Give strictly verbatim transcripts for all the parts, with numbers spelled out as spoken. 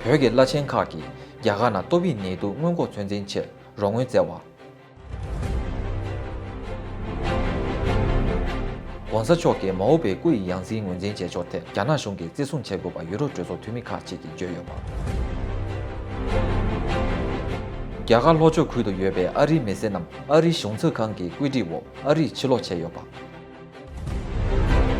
བོད་ཀྱི་བླ་ཆེན་ཁག་གིས་རྒྱ་གར་ནང་ཏོག་དབྱིབས་ནད་དུག་སྔོན་འགོག་ཚོད་འཛིན་ཆེད་རོགས་དངུལ་བསྩལ་བ། ༸གོང་ས་མཆོག་གིས་མ་འོངས་པའི་སྐུ་ཡི་ཡང་སྲིད་ངོས་འཛིན་བྱེད་ཕྱོགས་ཐད་རྒྱ་ནག་གཞུང་གིས་བརྩི་སྲུང་བྱེད་དགོས་པ་ཡུ་རོབ་གྲོས་ཚོགས་འཐུས་མི་ཁག་ཅིག་གིས་བརྗོད་ཡོད་པ། རྒྱ་གར་ལྷོ་ཕྱོགས་ཁུལ་དུ་ཡོད་པའི་ཨ་རིའི་མི་སེར་རྣམས་ཨ་རིའི་གཞུང་ཚབ་ཁང་གི་བཀོད་སྒྲིག་འོག་ཨ་རིར་ཕྱིར་ལོག་བྱས་ཡོད་པ།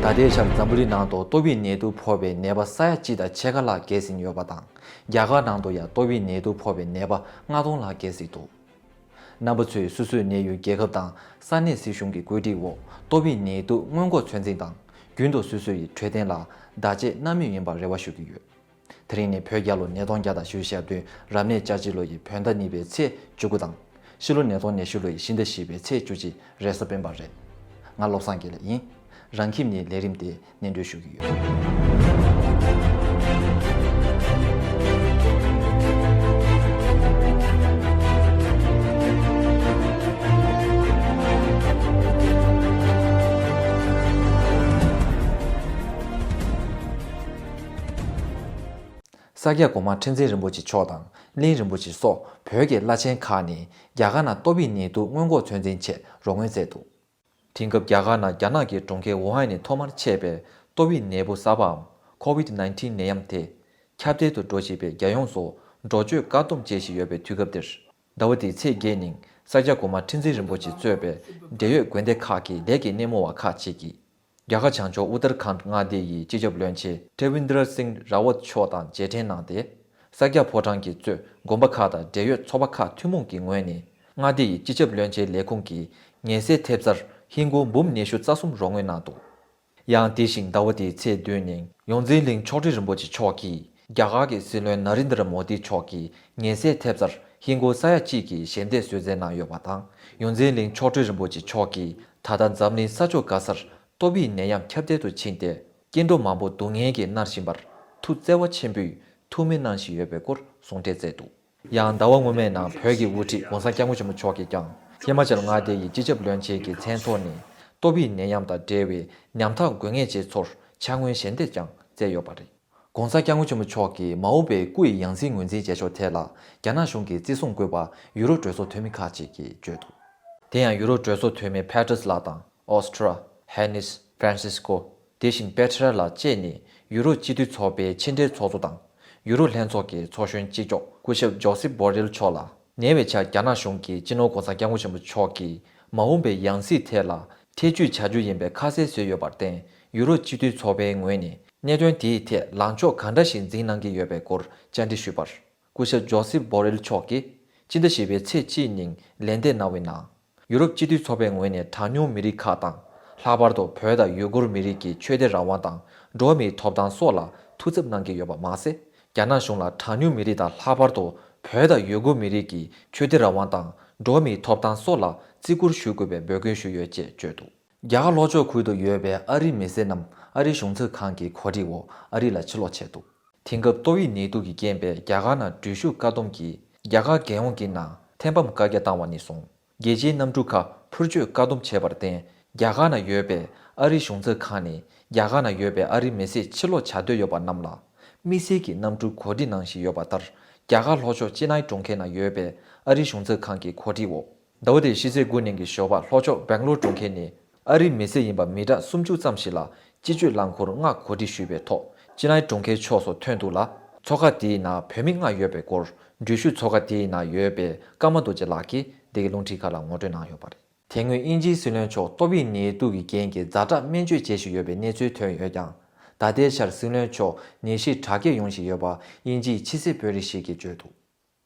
ད་ལྟའི་ཆར་འཛམ་བུ་གླིང་ནང་དུ་ཏོག་དབྱིབས་ནད་དུག་ཕོག་པའི་ནད་པ་ས་ཡ་གཅིག་དང་ཕྱེད་ཀ་ལྷག་བརྒལ་ཟིན་ཡོད་པ་དང་། རྒྱ་གར་ནང་དུ་ཡང་ཏོག་དབྱིབས་ནད་དུག་ཕོག་པའི་ནད་པ་ལྔ་སྟོང་ལྷག་བརྒལ་ཟིན་འདུག་རྣམ་པ་ཚོས་སོ་སོའི་གནས་ཡུལ་རྒྱལ་ཁབ་དང་ས་གནས་སྲིད་གཞུང་གི་བཀོད་སྒྲིག་འོག་ཏོག་དབྱིབས་ནད་དུག་སྔོན་འགོག་ཚོད་འཛིན་དང་། རྒྱུན་དུ་སོ་སོ་ཡི་འཕྲོད་བསྟེན་ལ་བརྡ་ཆད་སྣ་མེད་ཡིན་པར་རེ་བ་ཞུ་གི་ཡོད། དེ་རིང་ནི་བོད་རྒྱལ་ལོ་ཉིས་སྟོང་བརྒྱ་དང་བཞི་བཅུ་ཞེ་བདུན་རབ་གནས་ལྕགས་བྱི་ལོ་ཡི་བོད་ཟླ་གཉིས་པའི་ཚེས་བཅུ་དགུ་དང་། ཕྱི་ལོ་ཉིས་སྟོང་ཉི་ཤུ་ལོ་ཡི་ཕྱི་ཟླ་བཞི་པའི་ཚེས་བཅུ་གཅིག་རེས་གཟའ་སྤེན་པ་རེད། ང་བློ་བཟང་དགེ་ལེགས་ཡིན། རང་ཁྱིམ་ནས་ལས་རིམ་དེ་སྙན་སྒྲོན་ཞུ་གི་ཡོད། ས་སྐྱ་གོང་མ་ཁྲི་འཛིན་རིན་པོ་ཆེ་མཆོག་དང་གླིང་རིན་པོ་ཆེ་སོགས་བོད་ཀྱི་བླ་ཆེན་ཁག་ནས་རྒྱ་གར་ནང་ཏོག་དབྱིབས་ནད་དུག་སྔོན་འགོག་ཚོད་འཛིན་ཆེད་རོགས་དངུལ་བསྩལ་འདུག་དེང་སྐབས་རྒྱ་གར་ནང་རྒྱ་ནག་གི་གྲོང་ཁྱེར་ཝུ་ཧན་ནས་ཐོག་མར་མཆེད་པའི་ཏོག་དབྱིབས་ནད་འབུ་གསར་པའམ་ཁོ་ཝིད་ནའིན་ཊིན་ནད་ཡམས་དེ་ཁྱབ་གདལ་དུ་འགྲོ་བཞིན་པའི་རྒྱལ་ཡོངས་སུ་འགྲོ་སྐྱོད་བཀག་སྡོམ་བྱེད་བཞིན་ཡོད་པའི་དུས་སྐབས་འདིར། ཟླ་བ་འདིའི་ཚེས་བརྒྱད་ཉིན་ས་སྐྱ་གོང་མ་ཁྲི་འཛིན་རིན་པོ་ཆེ་གཙོས་པའི་འབྲེལ་ཡོད་དགོན་སྡེ་ཁག་གི་ལས་ཀྱི་སྣེ་མོ་བ་ཁག་ཅིག་གིས། རྒྱ་གར་བྱང་ཕྱོགས་ཨུ་ཏར་ཁཱན་མངའ་སྡེ་ཡི་སྤྱི་ཁྱབ་བློན་ཆེན་ཏྲེ་བིན་དྲ་སིང་ར་ཝད་མཆོག་དང་མཇལ་འཕྲད་གནང་སྟེ། ས་སྐྱ་ཕོ་བྲང་གིས་གཙོས་དགོན་པ་ཁག་དང་འབྲེལ་ཡོད་ཚོགས་པ་ཁག་ཐུན་མོང་གི་ངོས་ནས་མངའ་སྡེ་ཡི་སྤྱི་ཁྱབ་བློན་ཆེན་ལས་ཁུངས་ཀྱི་ངལ་སེལ་ཐེབས་རྩར་ཧིན་སྒོར་འབུམ་ཉི་ཤུ་རྩ་གསུམ་རོགས་དངུལ་གནང་འདུག་ཡང་དེ་བཞིན་ཟླ་བ་འདིའི་ཚེས་བདུན་ཉིན་ཡོངས་འཛིན་གླིང་མཆོག་སྤྲུལ་རིན་པོ་ཆེ་མཆོག་གིས་རྒྱ་གར་གྱི་སྲིད་བློན་ན་རིན་དྲ་མོ་དི་མཆོག་གི་ངལ་སེལ་ཐེབས་རྩར་ཧིན་སྒོར་ས་ཡ་གཅིག་གི་ཞལ་འདེབས་གསོལ་སྩལ་གནང་ཡོད་པ་དང་། ཡོངས་འཛིན་གླིང་མཆོག་སྤྲུལ་རིན་པོ་ཆེ་མཆོག་གིས་ད་ལྟ་འཛམ་གླིང་ས་ཕྱོགས་ག་སར་ཏོག་དབྱིབས་ནད་ཡམས་ཁྱབ་གདལ་དུ་ཕྱིན་ཏེ། སྐྱེ་འགྲོ་མང་པོ་སྡུག་བསྔལ་གྱིས་མནར་བཞིན་པར་ཐུགས་བརྩེ་བ་ཆེན་པོས་ཐུགས་སྨོན་གནང་བཞིན་ཡོད་པའི་སྐོར་གསུང་འཕྲིན་བསྩལ་འདུག་ཡང་ཟླ་བ་སྔོན་མའི་ནང་བོད་ཀྱི་དབུ་ཁྲིད་༸གོང་ས་༸སྐྱབས་མགོན་ཆེན་པོ་མཆོག་གིས་ཀྱང་ཧི་མ་ཅལ་མངའ་སྡེ་ཡི་སྤྱི་ཁྱབ་བློན་ཆེན་གྱི་མཚན་ཐོག་ནས་ཏོག་དབྱིབས་ནད་ཡམས་དང་འབྲེལ་བའི་ཉམ་ཐག་དགོས་ངེས་ཅན་ཚོར་ཕྱག་དངུལ་ཞལ་འདེབས་ཀྱང་བསྩལ་ཡོད་པ་རེད། ༸གོང་ས་༸སྐྱབས་མགོན་ཆེན་པོ་མཆོག་གིས་མ་འོངས་པའི་སྐུ་ཡི་ཡང་སྲིད་ངོས་འཛིན་བྱེད་ཕྱོགས་ཐད་ལ་རྒྱ་ནག་གཞུང་གིས་བརྩི་སྲུང་དགོས་པ་ཡུ་རོབ་གྲོས་ཚོགས་འཐུས་མི་ཁག་ཅིག་གིས་བརྗོད་འདུག་དེ་ཡང་ཡུ་རོབ་གྲོས་ཚོགས་འཐུས་མི་ཕེ་ཏྲེས་ལགས་དང་། ཨོ་སི་ཀྲ། ཧེ་ནིས། ཧྥ་རན་སིས་ཀོ། དེ་བཞིན་པེ་ཏྲ་ལགས་བཅས་ནས་ཡུ་རོབ་སྤྱི་འཐུས་ཚོགས་པའི་ཕྱི་འབྲེལ་ཚོགས་གཙོ་དང་། ཡུ་རོབ་ལྷན་ཚོགས་ཀྱི་ཚོགས་གཞོན་གཅིག་ལྕོགས་སྐུ་ཞབས་ཇོ་སེབ་བྷོ་རེལ་མཆོག་ལ། ཉེ་བའི་ཆར་རྒྱ་ནག་གཞུང་གིས་སྤྱི་ནོར་༸གོང་ས་༸སྐྱབས་མགོན་ཆེན་པོ་མཆོག་གིས་མ་འོངས་པའི་ཡང་སྲིད་ཐད་ལ་ཐེ་བྱུས་བྱ་རྒྱུ་ཡིན་པའི་ཁ་གསལ་བཟོས་ཡོད་པར་བརྟེན། ཡུ་རོབ་སྤྱི་འཐུས་ཚོགས་པའི་ངོས་ནས་གནད་དོན་དེའི་ཐད་ལངས་ཕྱོགས་གང་འདྲ་ཞིག་འཛིན་གནང་གི་ཡོད་པའི་སྐོར་བཅར་འདྲི་ཞུས་པར། སྐུ་ཞབས་ཇོ་སེབ་བྷོ་རེལ་མཆོག་གིས་སྤྱི་ཟླ་བཞི་པའི་ཚེས་གཅིག་ཉིན་ལན་འདེབས་གནང་བའི་ནང་། ཡུ་རོབ་སྤྱི་འཐུས་ཚོགས་པའི་ངོས་ནས་གྲངས་ཉུང་མི་རིགས་ཁག་དང་། ལྷག་པར་དུ་བོད་དང་ཡུ་གུར་མི་རིགས་ཀྱི་ཆོས་དད་རང་དབང་དང་འགྲོ་བ་མིའི་ཐོབ་ཐང་སོགས་ལ་ཐུགས་འཚབ་གནང་གི་ཡོད་པ་མ་ཟད། རྒྱ་ནག་གཞུང་ལ་གྲངས་ཉུང་མི་རིགས་དང་། ལྷག་པར་དུ་བོད་དང་ཡུ་གུར་མི་རིགས་ཀྱི་ཆོས་དད་རང་དབང་དང་འགྲོ་བ་མིའི་ཐོབ་ཐང་སོགས་ལ་བརྩི་བཀུར་ཞུ་དགོས་པའི་འབོད་སྐུལ་ཞུས་ཡོད་ཅེས་བརྗོད་འདུག་རྒྱ་གར་ལྷོ་ཕྱོགས་ཁུལ་དུ་ཡོད་པའི་ཨ་རིའི་མི་སེར་རྣམས་ཨ་རིའི་གཞུང་ཚབ་ཁང་གི་གོ་སྒྲིག་འོག་ཨ་རི་ལ་ཕྱིར་ལོག་བྱས་འདུག་དེང་སྐབས་ཏོག་དབྱིབས་ནད་དུག་གིས་རྐྱེན་པས་རྒྱ་གར་ནང་འགྲུལ་བཞུད་བཀག་སྡོམ་གྱིས་རྒྱ་གར་རྒྱལ་ཡོངས་ཀྱི་ནང་ཐེམ་སྤམ་བཀའ་རྒྱ་བཏང་བ་ནས་བཟུང་། རྒྱལ་སྤྱིའི་གནམ་གྲུ་ཁག་འཕུར་སྐྱོད་བཀག་སྡོམ་བྱས་པར་བརྟེན། རྒྱ་གར་ནང་ཡོད་པའི་ཨ་རིའི་གཞུང་ཚབ་ཁང་ནས་རྒྱ་གར་ནང་ཡོད་པའི་ཨ་རིའི་མི་སེར་ཕྱིར་ལོག་བྱ་འདོད་ཡོད་པ་རྣམས་ལ། དམིགས་བསལ་གྱི་གནམ་གྲུ་གོ་སྒྲིག་གནང་བཞིན་ཡོད་པ་ལྟར། རྒྱ་གར་ལྷོ་ཕྱོགས་ཅི་ནའི་གྲོང་ཁྱེར་ནང་ཡོད་པའི་ཨ་རིའི་གཞུང་ཚབ་ཁང་གི་གོ་སྒྲིག་འོག་ཟླ་བ་འདིའི་ཕྱི་ཚེས་དགུ་ཉིན་གྱི་ཞོགས་པ་ལྷོ་ཕྱོགས་སྦེང་ལོར་གྲོང་ཁྱེར་ནས་ཨ་རིའི་མི་སེར་ཡིན་པ་མི་གྲངས་སུམ་ཅུ་ཙམ་ཞིག་ལ་སྤྱི་སྤྱོད་རླངས་འཁོར་ལྔ་གོ་སྒྲིག་ཞུས་པའི་ཐོག་ཅི་ནའི་གྲོང་ཁྱེར་ཕྱོགས་སུ་ཐོན་འདུག་ལ། མཚོ་ཁ་དེའི་ནང་བོད་མི་ལྔ་ཡོད་པའི་སྐོར་འགྲུལ་བཞུད་མཚོ་ཁ་དེའི་ནང་ཡོད་པའི་ཀརྨ་རྡོ་རྗེ་ལགས་ཀྱིས་འདི་གའི་རླུང་འཕྲིན་ཁང་ལ་ངོ་སྤྲོད་གནང་ཡོད་པ་རེད། དེ་སྔོན་དབྱིན་ཇིའི་སྲིད་བློན་མཆོག་ཏོག་དབྱིབས་ནད་དུག་གི་རྐྱེན་གྱིས་ཛ་དྲག་སྨན་བཅོས་བྱེད་བཞིན་ཡོད་པའི་གནས་ཚུལ་ཐོན་ཡོད་ཀྱང་། ད་ལྟའི་ཆར་སྲིད་བློན་མཆོག་ནད་གཞིས་དྲག་སྐྱེད་ཡོང་བཞིན་ཡོད་པ་དབྱིན་ཇིའི་ཕྱི་སྲིད་དཔོན་རིགས་ཤིག་གིས་བརྗོད་འདུག་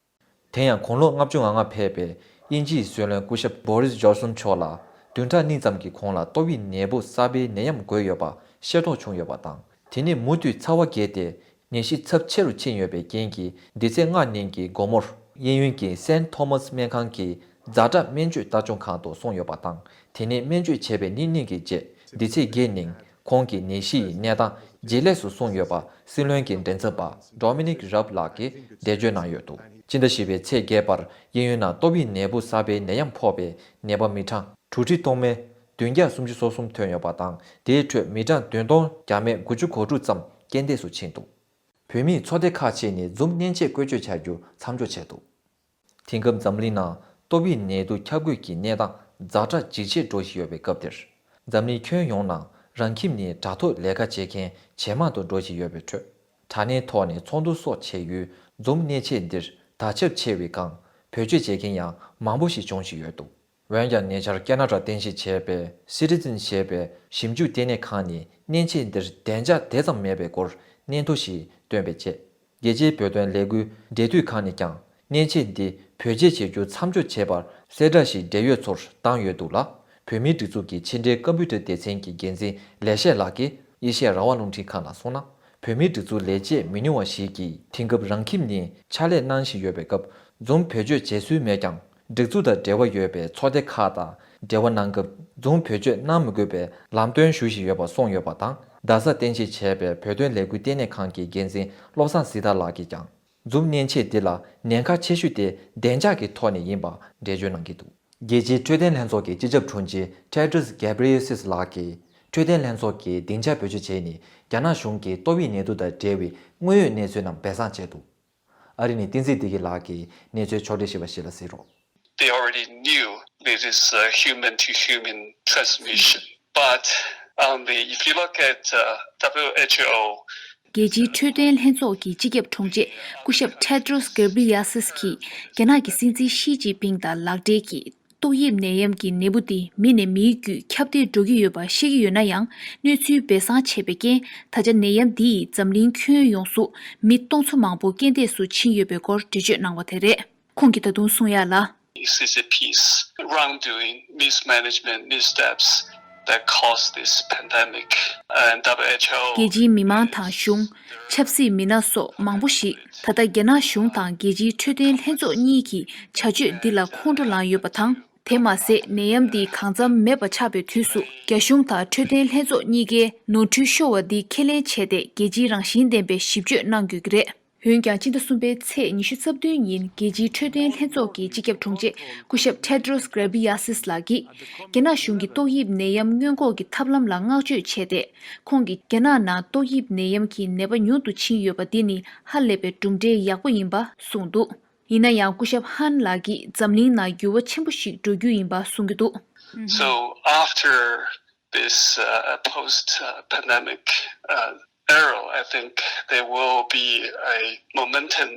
དེ་ཡང་དགུང་ལོ་ལྔ་བཅུ་ང་ལྔ་ཕེབས་པའི་དབྱིན་ཇིའི་སྲིད་བློན་སྐུ་ཞབས་བྷོ་རིས་ཇོན་སོན་མཆོག་ལ་བདུན་ཕྲག་གཉིས་ཙམ་གྱི་གོང་ལ་ཏོག་དབྱིབས་ནད་འབུ་གསར་པའི་ནད་ཡམས་འགོས་ཡོད་པ་ཤེས་རྟོགས་བྱུང་ཡོད་པ་དང་། དེ་ནས་མུ་མཐུད་ཚ་བ་རྒྱས་ཏེ། ནད་གཞི་ཚབས་ཆེ་རུ་ཕྱིན་ཡོད་པའི་རྐྱེན་གྱིས། འདི་ཚེས་ལྔ་ཉིན་གྱི་དགོང་མོར། གཡས་གཡོན་གྱི་སེན་ཐོ་མཱས་སྨན་ཁང་གི་ཛ་དྲག་སྨན་བཅོས་ལྟ་སྐྱོང་ཁང་དུ་སོང་ཡོད་པ་དང་། དེ་ནས་སྨན་བཅོས་བྱས་པའི་ཉིན་གཉིས་ཀྱི་རྗེས། འདི་ཚེས་བརྒྱད་ཉིན། ཁོང་གི་ནད་གཞི་ཡི་གནས་སྟངས་ཇེ་ལེགས་སུ་སོང་ཡོད་པ། སྲིད་བློན་གྱི་མགྲིན་ཚབ་པ་ཌོ་མི་ནིག་རབ་ལགས་ཀྱིས་འགྲེལ་བརྗོད་གནང་ཡོད་འདུག་སྤྱི་ཟླ་བཞི་པའི་ཚེས་བརྒྱད་པར་གཡས་གཡོན་ནང་ཏོག་དབྱིབས་ནད་འབུ་གསར་པའི་ནད་ཡམས་ཕོག་པའི་ནད་པ་མི་གྲངས་དྲུག་ཁྲི་སྟོང་མེད་བདུན་བརྒྱ་སུམ་ཅུ་སོ་གསུམ་ཐོན་ཡོད་པ་དང་། དེའི་ཁྲོད་མི་གྲངས་བདུན་སྟོང་བརྒྱ་མེད་དགུ་བཅུ་གོ་དྲུག་ཙམ་རྐྱེན་འདས་སུ་ཕྱིན་འདུག་བོད་མིས་ཚོགས་སྡེ་ཁག་ཅིག་ནས་Zoom་མཉེན་ཆས་བཀོལ་སྤྱོད་བྱ་རྒྱུ་མཚམས་འཇོག་བྱས་འདུག་དེང་སྐབས་འཛམ་གླིང་ནང་ཏོག་དབྱིབས་ནད་དུག་ཁྱབ་འགོས་ཀྱི་གནས་སྟངས་ཛ་དྲག་ཇེ་ཆེར་འགྲོ་བཞིན་ཡོད་པའི་སྐབས་འདིར། འཛམ་གླིང་ཁྱོན་ཡོངས་ནང་རང་ཁྱིམ་ནས་དྲ་ཐོག་ལས་ཀ་བྱེད་མཁན་ཇེ་མང་དུ་འགྲོ་བཞིན་ཡོད་པའི་ཁྲོད། དྲ་གནས་ཐོག་ནས་ཚོགས་འདུ་སོགས་བྱེད་ཡུལ་Zoom་མཉེན་ཆས་འདིར་དར་ཁྱབ་ཆེ་བའི་སྒང་བེད་སྤྱོད་བྱེད་མཁན་ཡང་མང་པོ་ཞིག་འབྱུང་བཞིན་ཡོད་འདུག་འོན་ཀྱང་ཉེ་ཆར་ཁེ་ན་ཌ་རྟེན་གཞི་བྱས་པའི་Citizen་ཞེས་པའི་ཞིབ་འཇུག་ལྟེ་གནས་ཁང་ནས་མཉེན་ཆས་འདིར་བདེ་འཇགས་དེ་ཙམ་མེད་པའི་སྐོར་སྙན་ཐོ་ཞིག་བཏོན་པའི་རྗེས། རྒྱལ་སྤྱིའི་བོད་དོན་ལས་འགུལ་འབྲེལ་མཐུད་ཁང་ནས་ཀྱང་མཉེན་ཆས་འདི་བེད་སྤྱོད་བྱེད་རྒྱུ་མཚམས་འཇོག་བྱས་པར་གསལ་བསྒྲགས་ཤིག་འབྲེལ་ཡོད་ཚོར་བཏང་ཡོད་འདུག་ལ། བོད་མིའི་སྒྲིག་འཛུགས་ཀྱི་ཕྱི་འབྲེལ་ཀམ་པུ་ཊར་སྡེ་ཚན་གྱི་འགན་འཛིན་ལེགས་བཤད་ལགས་ཀྱིས་ཨེ་ཤེ་ཡ་རང་དབང་རླུང་འཕྲིན་ཁང་ལ་གསུངས་ན། བོད་མིའི་སྒྲིག་འཛུགས་ལས་བྱེད་མི་ཉུང་བ་ཞིག་གིས་དེང་སྐབས་རང་ཁྱིམ་ནས་ཕྱག་ལས་གནང་བཞིན་ཡོད་པའི་སྐབས་Zoom་བེད་སྤྱོད་བྱེད་སྲོལ་མེད་ཀྱང་། སྒྲིག་འཛུགས་དང་འབྲེལ་བ་ཡོད་པའི་ཚོགས་སྡེ་ཁག་དང་འབྲེལ་བ་གནང་སྐབས་Zoom་བེད་སྤྱོད་གནང་མི་དགོས་པའི་ལམ་སྟོན་ཞུ་བཞིན་ཡོད་པ་གསུངས་ཡོད་པ་དང་། རྡ་སར་རྟེན་གཞི་བྱས་པའི་བོད་དོན་ལས་འགུལ་ལྟེ་གནས་ཁང་གི་འགན་འཛིན་བློ་བཟང་གཟི་ཐར་ལགས་ཀྱིས་ཀྱང་Zoom་མཉེན་ཆས་འདི་ལ་ཉེན་ཁ་ཆེ་ཤོས་དེ་བདེ་འཇགས་ཀྱི་ཐོག་ནས་ཡིན་པ་འགྲེལ་བརྗོད་གནང་གི་འདུག་རྒྱལ་སྤྱིའི་འཕྲོད་བསྟེན་ལྷན་ཚོགས་ཀྱི་སྤྱི་ཁྱབ་དྲུང་ཆེ་Tedros Ghebreyesus་ལགས་ཀྱིས་འཕྲོད་བསྟེན་ལྷན་ཚོགས་ཀྱི་སྡིངས་ཆ་བེད་སྤྱོད་བྱས་ནས་རྒྱ་ནག་གཞུང་གིས་ཏོག་དབྱིབས་ནད་དུག་དང་འབྲེལ་བའི་དངོས་ཡོད་གནས་ཚུལ་རྣམས་སྦས་གསང་བྱས་འདུག་ཨ་རི་ནས་བསྟན་འཛིན་བདེ་སྐྱིད་ལགས་ཀྱིས་གནས་ཚུལ་ཕྱོགས་སྒྲིག་ཞིབ་པ་ཞིག་ལ་གཟིགས་རོགས། They already knew this is a human to human transmission. But only if you look at uh, W H O, རྒྱལ་སྤྱིའི་འཕྲོད་བསྟེན་ལྷན་ཚོགས་ཀྱི་སྤྱི་ཁྱབ་དྲུང་ཆེ་སྐུ་ཞབས་Tedros Ghebreyesus་གིས་རྒྱ་ནག་གི་སྲིད་འཛིན་ཞི་ཅིན་ཕིང་དང་ལག་འབྲེལ་གྱིས། ཏོག་དབྱིབས་ནད་ཡམས་ཀྱི་ནད་འབུ་དེ་མི་ནས་མིའི་བརྒྱུད་ཁྱབ་གདལ་འགྲོ་གི་ཡོད་པ་ཤེས་ཀྱི་ཡོད་ན་ཡང་། གནས་ཚུལ་སྦས་གསང་བྱས་པའི་རྐྱེན། ད་ཆ་ནད་ཡམས་འདི་ཡིས་འཛམ་གླིང་ཁྱོན་ཡོངས་སུ་མི་སྟོང་ཚོ་མང་པོ་རྐྱེན་འདས་སུ་ཕྱིན་ཡོད་པའི་སྐོར་འགྲེལ་བརྗོད་གནང་བ་དེ་རེད། ཁོང་གིས་ད་དུང་གསུང་ཡ་ལ། C C P's wrongdoing, mismanagement, missteps that caused this pandemic. And W H O རྒྱལ་སྤྱིའི་མི་མང་དང་གཞུང་། ཆབ་སྲིད་མི་སྣ་སོགས་མང་པོ་ཞིག་ད་ལྟ་རྒྱ་ནག་གཞུང་དང་རྒྱལ་སྤྱིའི་འཕྲོད་བསྟེན་ལྷན་ཚོགས་གཉིས་ཀྱི་བྱ་སྤྱོད་འདི་ལ་ཁོང་ཁྲོ་ལངས་ཡོད་པ་དང་། དེ་མ་ཟད་ནད་ཡམས་འདི་གང་འཚམ་མེད་པ་ཆགས་པའི་དུས་སུ་རྒྱ་གཞུང་དང་འཕྲོད་བསྟེན་ལྷན་ཚོགས་གཉིས་ཀའི་ནོར་འཁྲུལ་ཤོར་བ་འདི་ཁས་ལེན་བྱས་ཏེ་རྒྱལ་སྤྱིའི་རང་བཞིན་ལྡན་པའི་ཞིབ་དཔྱོད་གནང་དགོས་ཀྱི་རེད། འོན་ཀྱང་སྤྱི་ཟླ་གསུམ་པའི་ཚེས་ཉི་ཤུ་རྩ་བདུན་ཉིན་རྒྱལ་སྤྱིའི་འཕྲོད་བསྟེན་ལྷན་ཚོགས་ཀྱི་སྤྱི་ཁྱབ་དྲུང་ཆེ་སྐུ་ཞབས་Tedros Ghebreyesus་ལགས་ཀྱིས་རྒྱ་ནག་གཞུང་གིས་ཏོག་དབྱིབས་ནད་ཡམས་སྔོན་འགོག་གི་ཐབས་ལམ་ལ་བསྔགས་བརྗོད་བྱས་ཏེ། ཁོང་གིས་རྒྱ་ནག་ནང་ཏོག་དབྱིབས་ནད་ཡམས་ཀྱི་ནད་པ་ཉུང་དུ་ཕྱིན་ཡོད་པ་འདི་ནི་ཧ་ལས་པའི་གྲུབ་འབྲས་ཡག་པོ་ཡིན་པ་གསུངས་འདུག་ཡིན་ན་ཡང་སྐུ་ཞབས་ཧན་ལགས་ཀྱིས་འཛམ་གླིང་ནང་འགྱུར་བ་ཆེན་པོ་ཞིག་འགྲོ་རྒྱུ་ཡིན་པ་གསུང་གི་འདུག So after this uh, post uh, pandemic uh, era, I think there will be a momentum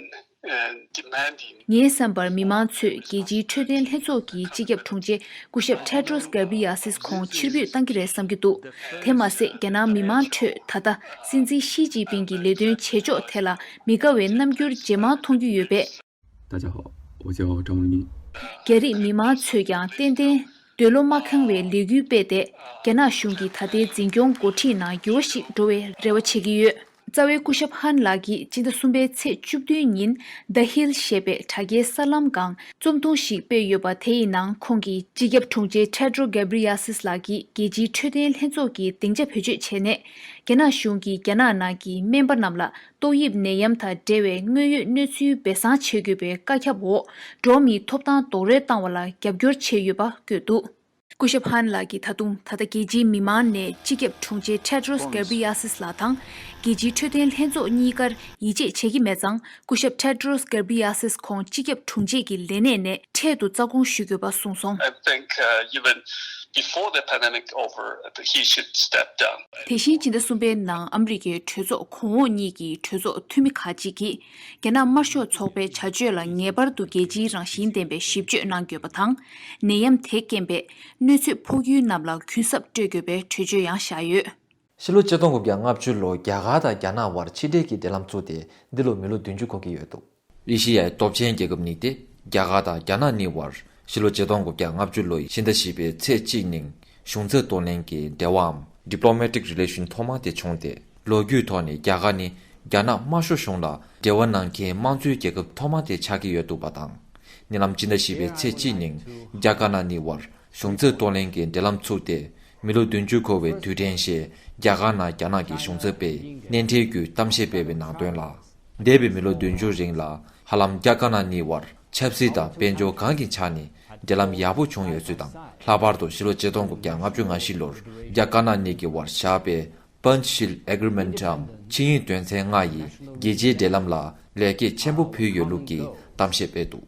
and demanding. ངའི་བསམ་པར་མི་མང་ཚོས་རྒྱལ་སྤྱིའི་འཕྲོད་བསྟེན་ལྷན་ཚོགས་ཀྱི་སྤྱི་ཁྱབ་དྲུང་ཆེ་སྐུ་ཞབས་Tedros Ghebreyesus་ཁོང་ཕྱིར་འབུད་གཏང་གི་རེད་བསམ་གྱི་འདུག་དེ་མ་ཟད་རྒྱ་ནག་མི་མང་ཁྲོད་ད་ལྟ་སྲིད་འཛིན་ཞི་ཅིན་ཕིང་གི་ལས་དོན་བྱེད་ཕྱོགས་ཐད་ལ་མི་དགའ་བའི་རྣམ་འགྱུར་ཇེ་མང་མཐོང་རྒྱུ་ཡོད་པས། 大家好，我叫张文斌。རྒྱ་རིགས་མི་མང་ཚོས་ཀྱང་ཏན་ཏན་འདོད་བློ་མ་ཁེངས་པའི་ལས་འགུལ་སྤེལ་ཏེ། རྒྱ་ནག་གཞུང་གི་ད་ལྟའི་འཛིན་སྐྱོང་འགོ་ཁྲིད་ནང་འགྱུར་བ་ཞིག་འགྲོ་བའི་རེ་བ་བྱེད་ཀྱི་ཡོད། རྩ་བའི་སྐུ་ཞབས་ཧན་ལགས་ཀྱིས་སྤྱི་ཟླ་གསུམ་པའི་ཚེས་བཅུ་བདུན་ཉིན་The Hill་ཞེས་པའི་དྲ་རྒྱའི་གསར་ལམ་སྒང་རྩོམ་ཐུང་ཞིག་སྤེལ་ཡོད་པ། དེ་ཡི་ནང་ཁོང་གིས་སྤྱི་ཁྱབ་དྲུང་ཆེ་Tedros Ghebreyesus་ལགས་ཀྱིས་རྒྱལ་སྤྱིའི་འཕྲོད་བསྟེན་ལྷན་ཚོགས་ཀྱི་སྡིངས་ཆ་བེད་སྤྱོད་བྱས་ནས། རྒྱ་ནག་གཞུང་གིས་རྒྱ་ནག་ནང་གི་སྨན་པ་རྣམས་ལ། ཏོག་དབྱིབས་ནད་ཡམས་དང་འབྲེལ་བའི་དངོས་ཡོད་གནས་ཚུལ་སྦས་གསང་བྱེད་དགོས་པའི་བཀའ་ཁྱབ་འོག་འགྲོ་བ་མིའི་ཐོབ་ཐང་རྡོག་རོལ་བཏང་བ་ལ་རྒྱབ་སྐྱོར་བྱས་ཡོད་པ་བཀོད་འདུག་སྐུ་ཞབས་ཧན་ལགས་ཀྱིས་ད་དུང་ད་ལྟ་རྒྱལ་སྤྱིའི་མི་མང་ནས་སྤྱི་ཁྱབ་དྲུང་ཆེ་Tedros Ghebreyesus་ལགས་དང་རྒྱལ་སྤྱིའི་འཕྲོད་བསྟེན་ལྷན་ཚོགས་གཉིས་ཀར་ཡིད་ཆེས་བྱེད་ཀྱི་མེད་ཙང་། སྐུ་ཞབས་Tedros Ghebreyesus་ཁོང་སྤྱི་ཁྱབ་དྲུང་ཆེ་གི་ལས་གནས་ནས་འཕྲལ་དུ་རྩ་དགོངས་ཞུ་དགོས་པ་གསུངས་སོང་། I think uh, even before the pandemic over, he should step down. དེ་བཞིན་སྤྱི་ཟླ་གསུམ་པའི་ནང་ཨ་མི་རི་ཀའི་གྲོས་ཚོགས་གོང་འོག་གཉིས་ཀྱི་གྲོས་ཚོགས་འཐུས་མི་ཁག་ཅིག་གིས་རྒྱ་ནག་དམར་ཤོག་ཚོགས་པའི་བྱ་སྤྱོད་ལ་ངེས་པར་དུ་རྒྱལ་སྤྱིའི་རང་བཞིན་ལྡན་པའི་ཞིབ་དཔྱོད་གནང་དགོས་པ་དང་། ནད་ཡམས་དེ་རྐྱེན་པས་གནོད་འཚེ་ཕོག་ཡུལ་རྣམས་ལ་གུན་གསབ་སྤྲོད་དགོས་པའི་གྲོས་ཆོད་ཡང་བཞག་ཡོད། ཕྱི་ལོ་ཆིག་སྟོང་དགུ་བརྒྱ་ལྔ་བཅུ་ལོར་རྒྱ་གར་དང་རྒྱ་ནག་དབར་ཕྱི་འབྲེལ་གྱི་འབྲེལ་ལམ་བཙུགས་ཏེ་འདི་ལོ་མི་ལོ་བདུན་ཅུ་འཁོར་གྱི་ཡོད་འདུག་ཨེ་ཤི་ཡའི་སྟོབས་ཆེན་རྒྱལ་ཁབ་གཉིས་ཏེ་རྒྱ་གར་དང་རྒྱ་ནག་གཉིས་དབར་ཕྱི་ལོ་ཆིག་སྟོང་དགུ་བརྒྱ་ལྔ་བཅུ་ལོའི་ཕྱི་ཟླ་བཞི་པའི་ཚེས་གཅིག་ཉིན་གཞུང་ཚབ་གཏོང་ལེན་གྱི་འབྲེལ་བའམ་diplomatic relation་ཐོག་མ་དེ་བྱུང་སྟེ། ལོ་རྒྱུས་ཐོག་ནས་རྒྱ་གར་ནི་རྒྱ་ནག་དམར་ཤོག་གཞུང་ལ་འབྲེལ་བ་གནང་མཁན་དམངས་གཙོའི་རྒྱལ་ཁབ་ཐོག་མ་དེ་ཆགས་ཀྱི་ཡོད་འདུག་པ་དང་། ཉེ་ལམ་སྤྱི་ཟླ་བཞི་པའི་ཚེས་གཅིག་ཉིན་རྒྱ་དཀར་ནག་གཉིས་དབར་གཞུང་ཚབ་གཏོང་ལེན་གྱི་འབྲེལ་ལམ་ཚུགས་ཏེ། མི་ལོ་བདུན་ཅུ་འཁོར་བའི་དུས་དྲན་ཞེས་རྒྱ་གར་ནང་རྒྱ་ནག་གི་གཞུང་ཚབ་པས་སྙན་འཕྲིན་བརྒྱུད་གཏམ་བཤད་སྤེལ་བའི་ནང་དོན་ལ། འདས་པའི་མི་ལོ་བདུན་ཅུ་རིང་ལ་ཧ་ལམ་རྒྱ་དཀར་ནག་གཉིས་དབར་ཆབ་སྲིད་དང་དཔལ་འབྱོར་གང་གི་ཆ་ནས་འབྲེལ་ལམ་ཡག་པོ་བྱུང་ཡོད་ཚུལ་དང་། ལྷག་པར་དུ་ཕྱི་ལོ་ཆིག་སྟོང་དགུ་བརྒྱ་ལྔ་བཅུ་ང་བཞི་ལོར་རྒྱ་དཀར་ནག་གཉིས་ཀྱི་དབར་བཞག་པའི་ Panchsheel Agreement འམ་ཆིངས་ཡིག་དོན་ཚན་ལྔ་ཡིས་རྒྱལ་སྤྱིའི་འབྲེལ་ལམ་ལ་ལེགས་སྐྱེས་ཆེན་པོ་ཕུལ་ཡོད་ལུགས་ཀྱི་གཏམ་བཤད་སྤེལ་འདུག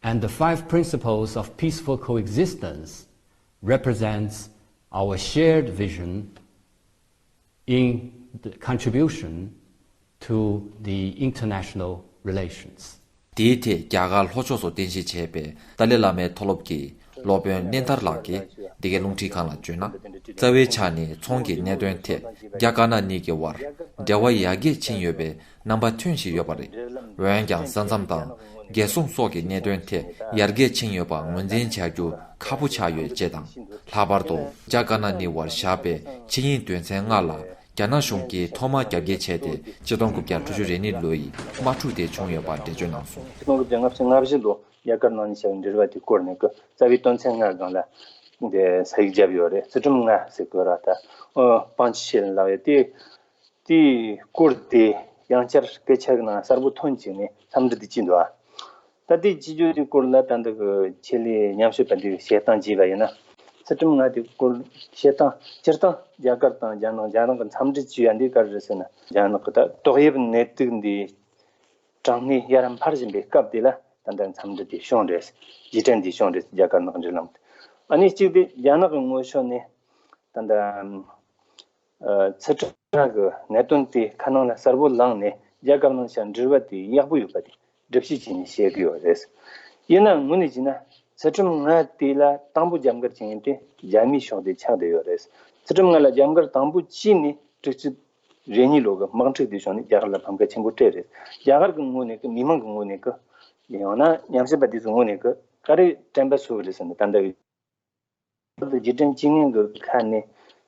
And the five principles of peaceful coexistence represents our shared vision in the contribution to the international relations. དེའི་ཐད་རྒྱ་གར་ལྷོ་ཕྱོགས་སུ་རྟེན་གཞི་བྱས་པའི་ཏཱ་ལའི་བླ་མའི་མཐོ་སློབ་ཀྱི་སློབ་དཔོན་གནས་མཐར་ལགས་ཀྱིས་འདི་གའི་རླུང་འཕྲིན་ཁང་ལ་བརྗོད་ན། རྩ་བའི་ཆ་ནས་ཚོང་གི་གནད་དོན་ཐད་རྒྱ་དཀར་ནག་གཉིས་ཀྱི་བར་འབྲེལ་བ་ཡར་རྒྱས་ཕྱིན་ཡོད་པའི་རྣམ་པ་ཐོན་བཞིན་ཡོད་པ་རེད། འོན་ཀྱང་ས་མཚམས་དང་རྒྱལ་སྲུང་སོགས་ཀྱི་གནད་དོན་ཐད་ཡར་རྒྱས་ཕྱིན་ཡོད་པ་ངོས་འཛིན་བྱ་རྒྱུ་ཁག་པོ་ཆགས་ཡོད་ཅེས་དང་། ལྷག་པར་དུ་རྒྱ་དཀར་ནག་གཉིས་བར་བཞག་པའི་ཆིངས་ཡིག་དོན་ཚན་ལྔ་ལ་རྒྱ་ནག་གཞུང་གིས་ཐོག་མར་རྒྱབ་འགལ་བྱས་ཏེ་ཆིག་སྟོང་དགུ་བརྒྱ་དྲུག་ཅུ་རེ་གཉིས་ལོ་ཡི་དམག་འཁྲུག་དེ་བྱུང་ཡོད་པར་འགྲེལ་བརྗོད་གནང་སོང་། ཆིག་སྟོང་དགུ་བརྒྱ་ལྔ་བཅུ་ང་བཞི་ལོ་རྒྱ་དཀར་ནག་གཉིས་བར་འབྲེལ་བ་དེ་སྐོར་ནས་ཀྱི་རྩ་བའི་དོན་ཚན་ལྔ་སྒང་ལ་འདི་ས་ཡིག་བརྒྱབ་ཡོད་རེད། ཚུལ་ཁྲིམས་ལྔ་ཟེར་དགོས་ར། ད་ཨོ་པང་ཆེ་ཤེས་ལབ་ཡོད་དེ། དེའི་སྐོར་དེ་ཡང་བསྐྱར་སྐད་ཆ་གི་ནང་གསལ་པོ་ཐོན་བྱས་ནས་འཚམས་འདྲི་དེ་བྱས་འདུག་ཨ། ད་དེ་བྱེད་རྒྱུ་དེ་སྐོར་ལ་ད་འདི་གི་ཆེད་ལས་ཉམས་ཞིབ་པ་འདིས་བཤད་སྟངས་བྱས་པ་ཡིན་ན། ཚུལ་ཁྲིམས་ལྔ་དེ་སྐོར་བཤད་སྟངས་སྤྱིར་བཏང་རྒྱ་གར་དང་རྒྱ་ནག་རྒྱ་ནག་གི་འཚམས་འདྲི་བྱས་ཡ་འདི་ག་རེ་རེད་ཟེར་ན། རྒྱ་ནག་གི་ད་ཏོག་དབྱིབས་ནད་དུག་འདི་གྲངས་ངེས་ཡར་འཕར་བཞིན་པའི་སྐབས་དེ་ལ་ད་ལྟ་འཚམས་འདྲི་དེ་བྱུང་རེད། རྗེས་དྲན་དེ་བྱུང་རེད། རྒྱ་དཀར་ནག་འབྲེལ་ལམ་དེ། ཨ་ནི་གཅིག་དེ་རྒྱ་ནག་གི་ངོས་ཕྱོགས་ནས་ད་ལྟ་ཨ་ཚུལ་ཁྲིམས་ལྔ་གི་གནད་དོན་དེ་ཁ་ནང་ལ་གསལ་པོ་ལངས་ནས་རྒྱ་དཀར་ནག་བྱ་འབྲེལ་བ་དེ་ཡག་པོ་ཡོད་པ་དེ་སྒྲུབ་བྱེད་བྱས་ནས་བཤད་ཀྱི་ཡོད་རེད། ཡིན་ན་དངོས་གནས་བྱས་ན་ཚུལ་ཁྲིམས་ལྔ་དེ་ལ་དང་པོ་རྒྱབ་འགལ་བྱེད་མཁན་དེ་རྒྱ་མིའི་ཕྱོགས་དེ་ཆགས་བསྡད་ཡོད་རེད། ཚུལ་ཁྲིམས་ལྔ་ལ་རྒྱབ་འགལ་དང་པོ་བྱས་ནས་དྲུག་ཅུ་རེ་གཉིས་ལོ་གི་དམག་འཁྲུག་དེ་བྱུང་ནས་རྒྱ་གར་ལ་ཕམ་ཁ་ཆེན་པོ་སྤྲད་རེད། རྒྱ་གར་གྱི་ངོས་ནས་ཀྱི་མི་མང་གི་ངོས་ནས་ཀྱི་ཡང་ན་ཉམས་ཞིབ་པ་དེ་ཚོའི་ངོས་ནས་ཀྱི་ག་རེ་དྲན་པ་གསོ་གི་རེད་ཟེར་ན། ད་ལྟ་བའི་རྒྱུ་རྐྱེན་བྱེད་མཁན་གྱི་ཁ་ནས་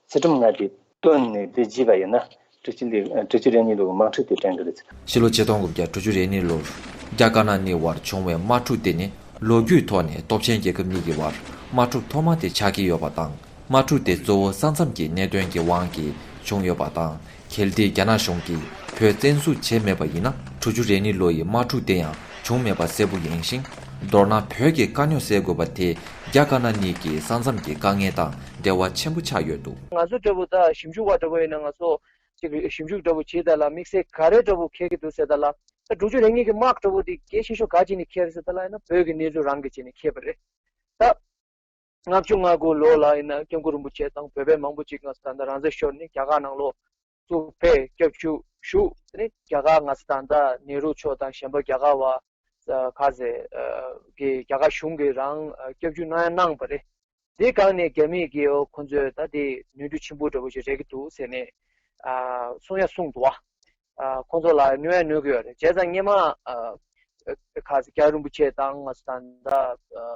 ཚུལ་ཁྲིམས་ལྔ་དེ་བཏོན་ནས་དེ་བྱས་པ་ཡིན་ན་དྲུག་ཅུ་ལས་དྲུག་ཅུ་རེ་གཉིས་ལོའི་དམག་འཁྲུག་དེ་དྲན་གི་རེད། ཕྱི་ལོ་ཆིག་སྟོང་དགུ་བརྒྱ་དྲུག་ཅུ་རེ་གཉིས་ལོར་རྒྱ་དཀར་ནག་གཉིས་བར་བྱུང་བའི་དམག་འཁྲུག་དེ་ནི་ལོ་རྒྱུས་ཐོག་ནས་སྟོབས་ཆེན་རྒྱལ་ཁབ་གཉིས་ཀྱི་བར་དམག་འཁྲུག་ཐོག་མ་དེ་ཆགས་ཀྱི་ཡོད་པ་དང་། དམག་འཁྲུག་དེ་གཙོ་བོ་ས་མཚམས་ཀྱི་གནད་དོན་གྱི་དབང་གིས་བྱུང་ཡོད་པ་དང་། གལ་ཏེ་རྒྱ་ནག་གཞུང་གིས་བོད་བཙན་འཛུལ་བྱས་མེད་པ་ཡིན་ན། དྲུག་ཅུ་རེ་གཉིས་ལོ་ཡི་དམག་འཁྲུག་དེ་ཡང་བྱུང་མེད་པ་གསལ་པོ་ཡིན་ཞིང་། མདོར་ན་བོད་ཀྱི་དཀའ་རྙོག་སེལ་དགོས་པ་དེ་རྒྱ་དཀར་ནག་གཉིས་ཀྱི་ས་མཚམས་ཀྱི་དཀའ་ངལ་དང་འབྲེལ་བ་ཆེན་པོ་ཆགས་ཡོད་འདུག་ང་ཚོ་འདྲ་པོ་ད་ཞིབ་འཇུག་པ་འདྲ་པོ་ཡིན་ན་ང་ཚོ་ཅིག་ཞིབ་འཇུག་འདྲ་པོ་བྱེད་ད་ལ་དམིགས་བསལ་ག་རེ་འདྲ་པོ་འཁྱེར་གྱི་འདུག་ཟེར་ད་ལ། ད་དྲུག་ཅུ་རེ་གཉིས་ཀྱི་དམག་འདྲ་པོ་དེ་གལ་ཆེ་ཤོས་ག་ཅིག་ནས་འཁྱེར་ཟེར་ད་ལ་ཡིན་ན་བོད་ཀྱི་གནས་ཚུལ་རང་གི་ཆེད་ནས་འཁྱེར་པ་རེད། ད་ལྔ་བཅུ་ང་དགུ་ལོ་ལ་ཡིན་ན་སྐྱབས་མགོན་རིན་པོ་ཆེ་དང་བོད་པའི་མང་པོ་ཅིག་ང་ཚོ་ད་ལྟ་རང་བཙན་ཤོར་ནས་རྒྱ་གར་ནང་ལོགས་སུ་ཕེབས་སྐྱབས་བཅོལ་ཞུ། དེ་ནས་རྒྱ་གར་ང་ཚོ་ད་ལྟ་ནེ་རུ་མཆོག་དང་གཞན་པ་རྒྱ་གར་བ་ཨ་ག་ཟེ་ཨ་གི་རྒྱ་གར་གཞུང་གིས་རང་ཨ་སྐྱབས་བཅོལ་གནང་ཡ་གནང་བ་རེད། དེ་སྒང་ནས་རྒྱ་མི་གིས་ཨོ་ཁོ་ཚོས་ད་དེ་ནོར་འཁྲུལ་ཆེན་པོ་འདྲ་པོ་ཞིག་རེད་ཀྱི་འདུག་ཟེར་ནས་ཨ་གསུང་ཡ་གསུངས་འདུག་བ། ཨ་ཁོ་ཚོ་ལ་གནོད་ཡ་གནོད་ཀྱི་ཡོད་རེད། བྱས་ཙང་སྔོན་མ་ཨ་ག་ཟེ་རྒྱལ་བ་རིན་པོ་ཆེ་དང་ང་ཚོ་ད་ལྟ་ཨ་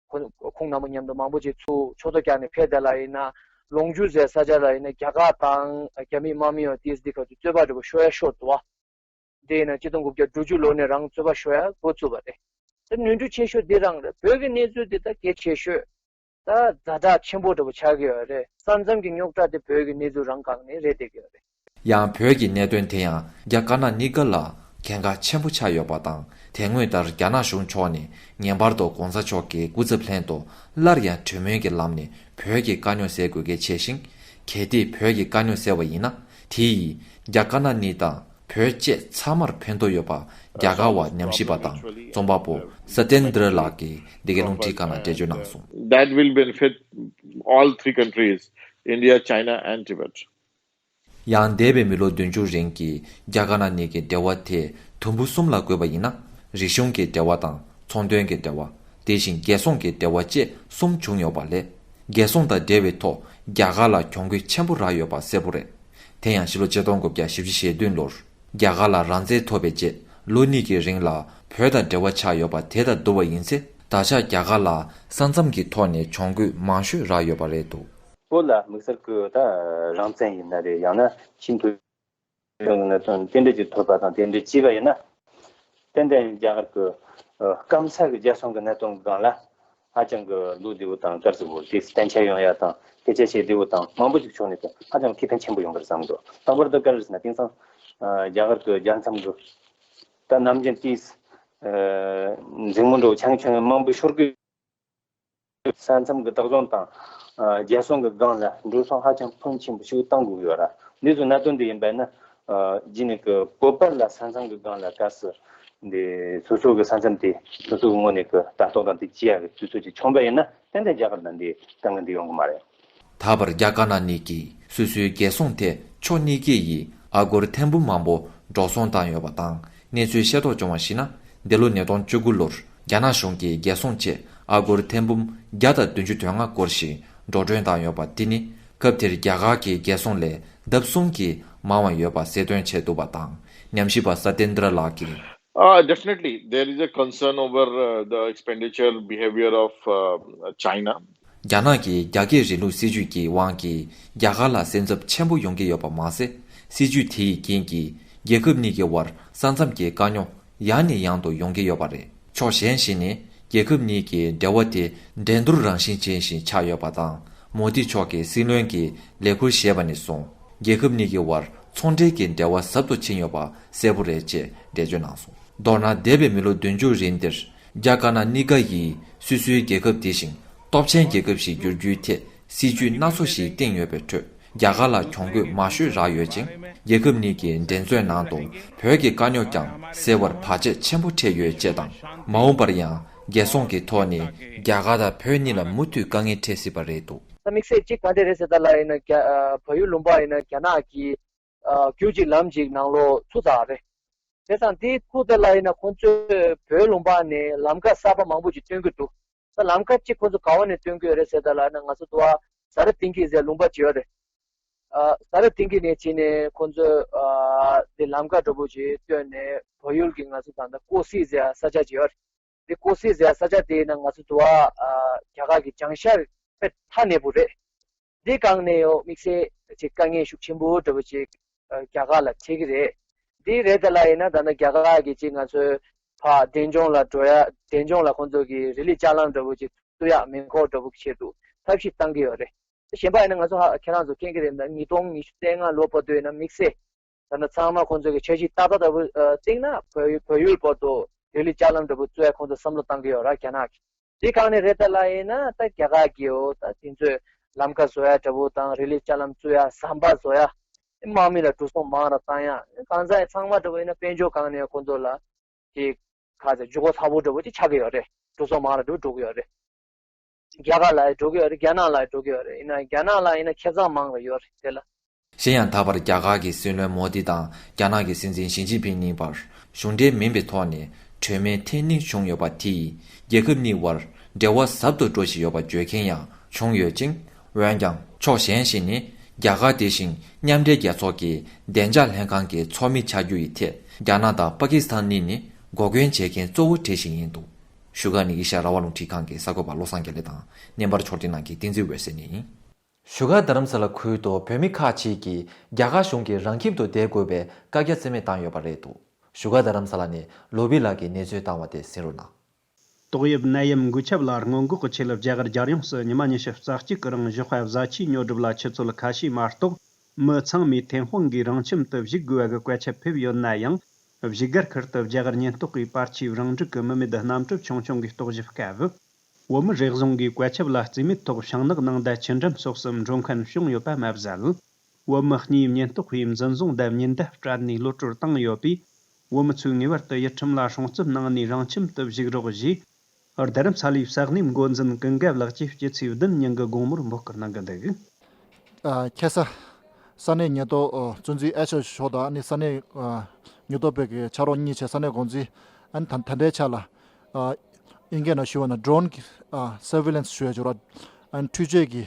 ཁོང་ཁོང་རྣམ་པ་མཉམ་དུ་མང་པོ་ཅིག་ཚུར་ཕྱོགས་གཏོགས་རྒྱག་ནས་ཕེབས་དེ་ལ་ཡིན་ན། ལོངས་སྤྱོད་ཟེར་ས་ཆ་ལ་ཡིན་ན་རྒྱ་གར་དང་རྒྱ་མི་དམག་མི་ཡོད་ཏི་ཨེས་ཌི་ཁ་ཚོས་རྩོད་པ་འདྲ་པོ་ཤོར་ཡ་ཤོར་འདུག་བ། དེ་ཡིན་ན་ཆིག་སྟོང་དགུ་བརྒྱ་དྲུག་ཅུ་ལོ་ནས་རང་རྩོད་པ་ཤོར་ཡ་འགོ་བཙུགས་པ་རེད། ད་ནོར་འཁྲུལ་ཆེ་ཤོས་འདི་རང་རེད། བོད་ཀྱི་གནས་ཚུལ་འདི་ད་གལ་ཆེ་ཤོས་ད་ཛ་དྲག་ཆེན་པོ་འདྲ་པོ་ཆགས་ཀྱི་ཡོད་རེད། ས་མཚམས་ཀྱི་རྙོག་དྲ་དེ་བོད་ཀྱི་གནས་ཚུལ་རང་སྒང་ནས་རེད་བསྡད་ཀྱི་ཡོད་རེད། ཡང་བོད་ཀྱི་གནད་དོན་དེ་ཡང་རྒྱ་དཀར་ནག་གཉིས་ཀ་ལ་གལ་འགངས་ཆེན་པོ་ཆགས་ཡོད་པ་དང་། དེ་སྔོན་ལྟར་རྒྱ་ནག་གཞུང་ཕྱོགས་ནས་ངེས་པར་དུ་གོང་ས་མཆོག་གི་སྐུ་ཚབ་ལྷན་དུ་སླར་ཡང་གྲོས་མོལ་གྱི་ལམ་ནས་བོད་ཀྱི་དཀའ་རྙོག་སེལ་དགོས་གལ་ཆེ་ཞིང་། གལ་ཏེ་བོད་ཀྱི་དཀའ་རྙོག་སེལ་བ་ཡིན་ན། དེ་ཡིས་རྒྱ་དཀར་ནག་གཉིས་དང་བོད་བཅས་ཚང་མར་ཕན་ཐོགས་ཡོད་པ་རྒྱ་གར་བ་ཉམས་ཞིབ་པ་དང་རྩོམ་པ་པོ་སཏེན་དྲ་ལགས་ཀྱིས་འདི་གའི་རླུང་འཕྲིན་ཁང་ལ་འགྲེལ་བརྗོད་གནང་སོང་། That will benefit all three countries, India, China and Tibet. ཡང་འདས་པའི་མི་ལོ་བདུན་ཅུ་རིང་གི་རྒྱ་དཀར་ནག་གཉིས་ཀྱི་འབྲེལ་བ་དེ་དུམ་བུ་གསུམ་ལ་བགོས་པ་ཡིན་ན། རིག་གཞུང་གི་འབྲེལ་བ་དང་ཚོང་དོན་གྱི་འབྲེལ་བ། དེ་བཞིན་རྒྱལ་སྲུང་གི་འབྲེལ་བ་བཅས་གསུམ་བྱུང་ཡོད་པ་ལས། རྒྱལ་སྲུང་དང་འབྲེལ་བའི་ཐོག་རྒྱ་གར་ལ་གྱོང་གུད་ཆེན་པོ་རག་ཡོད་པ་གསལ་པོ་རེད། དེ་ཡང་ཕྱི་ལོ་ཆིག་སྟོང་དགུ་བརྒྱ་བཞི་བཅུ་ཞེ་བདུན་ལོར་རྒྱ་གར་ལ་རང་བཙན་ཐོབ་པའི་རྗེས་ལོ་གཉིས་ཀྱི་རིང་ལ་བོད་དང་འབྲེལ་བ་ཆགས་ཡོད་པ་དེ་དང་བསྡུར་བ་ཡིན་ཚེ། ད་ཆ་རྒྱ་གར་ལ་ས་མཚམས་ཀྱི་ཐོག་ནས་གྱོང་གུད་མང་ཤོས་རག་ཡོད་པ་རེད་འདུག་བོད་ལ་དམིགས་བསལ་གྱི་ད་རང་བཙན་ཡིན་ན་རེད། ཡང་ན་ཆེས་མཐོའི་གནད་དོན་རྟེན་འབྲེལ་གྱི་ཐོབ་པ་དང་རྟེན་འབྲེལ་བྱས་པ་ཡིན་ན། ཏན་ཏན་རྒྱ་གར་གྱི་ཨ་སྐམ་ས་གི་རྒྱལ་སྲུང་གི་གནད་དོན་སྒང་ལ་ཧ་ཅང་གི་ལོ་བདེ་བོ་དང་དཀར་གཙིགས་པོ་དེ་གཏན་འཁེལ་ཡོང་ཡ་དང་སྐད་ཆ་བཤད་བདེ་བོ་དང་མང་པོ་ཞིག་ཕྱོགས་ནས་ཀྱི་ཧ་ཅང་ཁེ་ཕན་ཆེན་པོ་ཡོང་གི་རེད་བསམ་འདུག་ལྷག་པར་དུ་ག་རེ་ཟེར་ན། དེང་སང་ཨ་རྒྱ་གར་གྱི་རྒྱལ་མཚམས་གི་ད་ནམ་རྒྱུན་དེས་ཨ་འཛིང་མོ་འདྲ་བོ་ཆང་ཆུང་མང་པོ་ཤོར་གི་ས་མཚམས་ཀྱི་བདག་སྐྱོང་དང་། ཨ་རྒྱལ་སྲུང་གི་སྒང་ལ་འགྲོ་སོང་ཧ་ཅང་ཕོན་ཆེན་པོ་ཞིག་བཏང་དགོས་ཡོད་ར། འདི་ཚོ་གནད་དོན་འདི་ཡིན་པས་ན། ཨ་རྗེས་ནས་ཀྱི་བོད་པ་ལ་ས་མཚམས་ཀྱི་སྒང་ལ་གལ་སྲིད་འདི་སོ་སོ་གི་ས་མཚམས་དེ་སོ་སོ་གི་ངོས་ནས་ཀྱི་ལྟ་རྟོག་དང་དེ་བྱེད་ཡག་གི་དུས་ཚོད་ཅིག་བྱུང་པ་ཡིན་ན་ཏན་ཏན་རྒྱ་གར་དང་འདི་དཀའ་ངལ་འདི་ཡོང་གི་མ་རེད། ད་བར་རྒྱ་དཀར་ནག་གཉིས་ཀྱིས་སོ་སོའི་རྒྱལ་སྲུང་ཐད་ཕྱོགས་གཉིས་ཀས་ཡིས་ཨ་སྒོར་ཐེར་འབུམ་མང་པོ་འགྲོ་སོང་བཏང་ཡོད་པ་དང་། གནས་ཚུལ་ཤེས་རྟོགས་བྱུང་བར་གཞིགས་ན། འདི་ལོ་ཉིས་སྟོང་བཅུ་དགུ་ལོར་རྒྱ་ནག་གཞུང་གིས་རྒྱལ་སྲུང་ཆེད་ཨ་སྒོར་ཐེར་འབུམ་བརྒྱ་དང་བདུན་ཅུ་དོན་ལྔ་སྐོར་ཞིག་འགྲོ་གྲོན་བཏང་ཡོད་པ་དེ་ནི་སྐབས་དེར་རྒྱ་གར་གྱི་རྒྱལ་སྲུང་ལས་ལྡབ་གསུམ་གྱིས་མང་བ་ཡོད་པ་གསལ་སྟོན་བྱས་འདུག་པ་དང་། ཉམས་ཞིབ་པ་སཏེན་དྲ་ལགས་ཀྱིས། Uh, definitely, there is a concern over uh, the expenditure behavior of uh, China. རྒྱ་ནག་གིས་རྒྱ་སྐད་རིང་ལུགས་སྲིད་ཇུས་ཀྱི་དབང་གིས་རྒྱ་གར་ལ་སེམས་འཚབ་ཆེན་པོ་ཡོང་གི་ཡོད་པ་མ་ཟད། སྲིད་ཇུས་དེའི་རྐྱེན་གྱིས་རྒྱལ་ཁབ་གཉིས་ཀྱི་དབར་ས་མཚམས་ཀྱི་དཀའ་རྙོག་ཡང་ནས་ཡང་དུ་ཡོང་གི་ཡོད་པ་རེད། ཕྱོགས་གཞན་ཞིག་ནས་རྒྱལ་ཁབ་གཉིས་ཀྱི་འབྲེལ་བ་དེ་འགྲན་བསྡུར་རང་བཞིན་ཅན་ཞིག་ཆགས་ཡོད་པ་དང་། མོ་དི་མཆོག་གིས་སྲིད་བློན་གྱི་ལས་ཁུར་བཞེས་པ་ནས་བཟུང་རྒྱལ་ཁབ་གཉིས་ཀྱི་དབར་ཚོང་འབྲེལ་གྱི་འབྲེལ་བ་ཟབ་ཏུ་ཕྱིན་ཡོད་པ་གསལ་པོ་རེད་ཅེས་འགྲེལ་བརྗོད་གནང་སོང་། མདོར་ན། འདས་པའི་མི་ལོ་བདུན་ཅུ་རིང་འདིར་རྒྱ་དཀར་ནག་གཉིས་ཀ་ཡིས་སོ་སོའི་རྒྱལ་ཁབ་དེ་བཞིན་སྟོབས་ཆེན་རྒྱལ་ཁབ་ཞིག་བསྒྱུར་རྒྱུའི་ཐད་སྲིད་ཇུས་སྣ་ཚོགས་ཤིག་བཏིང་ཡོད་པའི་ཁྲོད། རྒྱ་གར་ལ་གྱོང་གུད་མང་ཤོས་རག་ཡོད་ཅིང་། རྒྱལ་ཁབ་གཉིས་ཀྱི་འགྲན་རྩོད་ནང་དུ་བོད་ཀྱི་དཀའ་རྙོག་ཀྱང་སེལ་བར་བར་ཆད་ཆེན་པོ་འཕྲད་ཡོད་ཅེས་དང་། མ་འོངས་པར་ཡང་རྒྱལ་སྲུང་གི་ཐོག་ནས་རྒྱ་གར་དང་བོད་གཉིས་ལ་མུ་མཐུད་དཀའ་ངལ་འཕྲད་སྲིད་པ་རེད་འདུག། ད་དམིགས་བསལ་གཅིག་ག་འདྲ་རེད་ཟེར་ད་ལ་ཡིན་ན། རྒྱ་ཨ་བལ་ཡུལ་ལུང་པ་ཡིན་ན་རྒྱ་ནག་གི་ཨ་རྒྱུད་གཅིག་ལམ་གཅིག་ནང་ལོགས་ཚུད་ཚར་རེད། བྱས་ཙང་དེའི་ཐོག་དེ་ལ་ཡིན་ན་ཁོང་ཚོས་བོད་ལུང་པ་ནས་ལམ་ཁ་གསར་པ་མང་པོ་ཅིག་སྟོན་གྱི་འདུག། ད་ལམ་ཁ་གཅིག་ཁོང་ཚོ་ག་བ་ནས་སྟོན་གྱི་ཡོད་རེད་ཟེར་ད་ལ་ཡིན་ན། ང་ཚོ་དུ་བ་ཟ་ར་ཏིང་གི་ཟེར་ལུང་པ་ཅིག་ཡོད་རེད། ཨ་ཟ་ར་ཏིང་གི་ནས་ཕྱིན་ནས་ཁོང་ཚོས་ཨ་དེ་ལམ་ཁ་འདྲ་པོ་ཅིག་བཏོན་ནས་བལ་ཡུལ་གྱི་ང་ཚོ་ད་ལྟ་ཀོ་སི་ཟེར་ས་ཆ་ཅིག་ཡོད་རེད། དེ་ཀོ་སི་ཟེར་ས་ཆ་དེ་ཡིན་ན་ང་ཚོ་དུ་བ་ཨ་རྒྱ་གར་གྱི་བྱང་ཤར་དཔེ་མཐའ་ནས་བུ་རེད། འདི་སྒང་ནས་ཡོ་དམིགས་བསལ་གྱི་དཀའ་ངལ་ཤུགས་ཆེན་པོ་འདྲ་པོ་ཅིག་ཨ་རྒྱ་གར་ལ་འཕྲད་ཀྱི་རེད། འདི་རེད་ད་ལ་ཡིན་ན་ད་ནི་རྒྱ་གར་གྱི་ཅིག་ང་ཚོའི་ཕ་འབྲས་ལྗོངས་ལ་འགྲོ་ཡ། འབྲས་ལྗོངས་ལ་ཁོང་ཚོ་གི་རི་ལི་ལྕགས་ལམ་འདྲ་པོ་ཅིག་བཙུགས་ཡ་མེ་འཁོར་འདྲ་པོ་ཆེད་དུ་ཐབས་ཤེས་བཏང་གི་ཡོད་རེད། གཞན་པ་ཡིན་ན་ང་ཚོ་ཧ་ཁྱེད་རང་ཚོ་མཁྱེན་གྱི་རེད། ད་ཉིས་སྟོང་ཉི་ཤུ་རྩ་ལྔ་ལོ་བར་དུ་ཡིན་ན་དམིགས་བསལ་ད་ནི་ཚང་མ་ཁོང་ཚོ་གི་འཆར་གཞི་ཏག་ཏག་ལྟ་བུ་ཨ་བརྩིས་ན་བལ་ཡུལ་བལ་ཡུལ་བར་དུ་རི་ལི་ལྕགས་ལམ་འདྲ་པོ་བཙུགས་ཡ་ཁོང་ཚོ་བསམ་བློ་བཏང་གི་ཡོད་ར་རྒྱ་ནག་གི། དེ་གང་ནས་རེད་ད་ལ་ཡིན་ན་ད་རྒྱ་གར་གི་འོ་ད་དེ་ཚོས་ལམ་ཁ་བཟོ་ཡ་འདྲ་པོ་དང་རི་ལི་ལྕགས་ལམ་བཙུགས་ཡ་ཟམ་པ་བཟོ་ཡ་དམག་མི་ལ་འགྲོ་སོང་མང་ར་བཏང་ཡ་གང་ཟག་ཡིན་ཚང་མ་འདྲ་པོ་ཡིན་ན་དཔལ་འབྱོར་སྒང་ནས་ཁོང་ཚོ་ལ་དེ་ཁ་ཚ་འཇུག་སྒོ་ཚ་པོ་འདྲ་པོ་ཅིག་ཆགས་ཀྱི་ཡོད་རེད། འགྲོ་སོང་མང་ར་འདྲ་པོ་འགྲོ་གི་ཡོད་རེད། རྒྱ་གར་ལ་ཡང་འགྲོ་གི་ཡོད་རེད། རྒྱ་ནག་ལ་ཡང་འགྲོ་གི་ཡོད་རེད། ཡིན་ན་རྒྱ་ནག་ལ་ཡིན་ན་ཁེ་བཟང་མང་ར་ཡོད་རེད་དེ་ལ། གཞན་ཡང་ད་བར་རྒྱ་གར་གྱི་སྲིད་བློན་མོ་དི་དང་རྒྱ་ནག་གི་སྲིད་འཛིན་ཞི་ཅིན་ཕིང་གཉིས་བར་གཞུང་འབྲེལ་མིན་པའི་ཐོག་ནས་གྲོས་མོལ་ཐེངས་གཉིས་བྱུང་ཡོད་པ་དེས་རྒྱལ་ཁབ་གཉིས་བར་འབྲེལ་བ་ཟབ་ཏུ་འགྲོ་བཞིན་ཡོད་པ་བརྗོད་མཁན་ཡང་བྱུང་ཡོད་ཅིང་། འོན་ཀྱང་ཕྱོགས་གཞན་ཞིག་ནས་རྒྱ་གར་དེ་བཞིན་མཉམ་འབྲེལ་རྒྱལ་ཚོགས་ཀྱི་བདེ་འཇགས་ལྷན་ཁང་གི་ཚོགས་མི་ཆགས་རྒྱུ་ཡི་ཐད་རྒྱ་ནག་དང་པ་ཀི་སི་ཐན་གཉིས་ནི་འགོག་རྒོལ་བྱེད་མཁན་གཙོ་བོ་གྲས་ཤིག་ཡིན་འདུག། བཞུགས་སྒར་ནས་ཨེ་ཤ་ཡ་རང་དབང་རླུང་འཕྲིན་ཁང་གི་གསར་འགོད་པ་བློ་བཟང་རྒྱ་གླིང་དང་། བརྙན་པར་ཕྱོགས་སྒྲིག་གནང་མཁན་བསྟན་འཛིན་འོད་ཟེར་ནས་ཡིན། བཞུགས་སྒར་རྡ་རམ་ས་ལ་ཁུལ་དུ་བོད་མི་ཁག་ཅིག་གིས་རྒྱ་གར་གཞུང་གིས་རང་ཁྱིམ་དུ་བསྡད་དགོས་པའི་བཀའ་རྒྱ་རྩིས་མེད་བཏང་ཡོད་པ་རེད་འདུག། བཞུགས་སྒར་རྡ་རམ་ས་ལ་ནས་ལོ་བི་ལགས་ཀྱིས་གནས་ཚུལ་བཏང་བ་དེ་གསན་རོགས་གནང་། ཏོག་དབྱིབས་ནད་ཡམས་འགོས་ཁྱབ་ལ་སྔོན་འགོག་གི་ཆེད། རྒྱ་གར་རྒྱལ་ཡོངས་སུ་ཉི་མ་ཉི་ཤུ་རྩ་གཅིག་གི་རིང་ཞོགས་པ་བཟའ་ཆས་ཉོ་སྒྲུབ་ལ་ཆུ་ཚོད་ཁ་ཤས་མ་གཏོགས་མི་ཚང་མས་ཐེན་ཧོང་གི་རང་ཁྱིམ་དུ་བཞུགས་དགོས་པ་གི་བཀའ་ཁྱབ་ཕེབས་ཡོད་ན་ཡང་། བཞུགས་སྒར་ཁུལ་དུ་རྒྱ་གར་ཉེན་རྟོག་པས་པར་ཆས་རང་འགྲིག་གི་མི་མེད་གནམ་གྲུ་ཆུང་ཆུང་གི་རྟོག་ཞིབ་སྐབས། བོད་མི་རེ་ཟུང་གིས་བཀའ་ཁྱབ་ལ་རྩིས་མེད་ཐོག་ཤིང་ནགས་ནང་དང་ཆུ་འགྲམ་སོགས་སུ་འགྲོ་མཁན་བྱུང་ཡོད་པ་མ་ཟད། བོད་མི་གཉིས་ཉེན་རྟོག་པས་འཛིན་བཟུང་དང་ཉེན་བརྡ་སྤྲད་ནས་གློད་གྲོལ་བཏང་ཡོད་པས། བོད་མི་ཚོས་ངེས་པར་དུ་ཡུལ་ཁྲིམས་ལ་སྲུང་སྐྱོབ་གནང་ནས་རང་ཁྱིམ་དུ་བཞུགས་རོགས་ཞེས། རྡ་རམ་ས་ལའི་ས་གནས་འགོ་འཛིན་ཀུན་དགའ་ལགས་ཀྱིས་སྤྱི་ཚེས་བདུན་ཉིན་གྱི་དགོང་མོར་འབོད་སྐུལ་གནང་གི་འདུག། ཨ། ཁ་སང་ས་གནས་ཉེན་རྟོག་ཨ་གཙོ་འཛིན་ཨེ་ཆོས་མཆོག་དང་། ཨ་ནི་ས་གནས་ཨ་ཉེན་རྟོག་པའི་གི་ཕྱག་རོགས་གཉིས་བྱས། ས་གནས་འགོ་འཛིན། ཨ་ནི་ད་ད་ལྟའི་ཆ་ལ་ཨ་ཨིན་སྐད་ནང་ཞུ་བ་ན་ཌོ་རོན་གྱི་ཨ་སར་ཝེ་ལན་སི་ཞུ་ཡ་ཅིག་ར། ཨ་ནི་འཕྲུལ་ཆས་ཀྱི་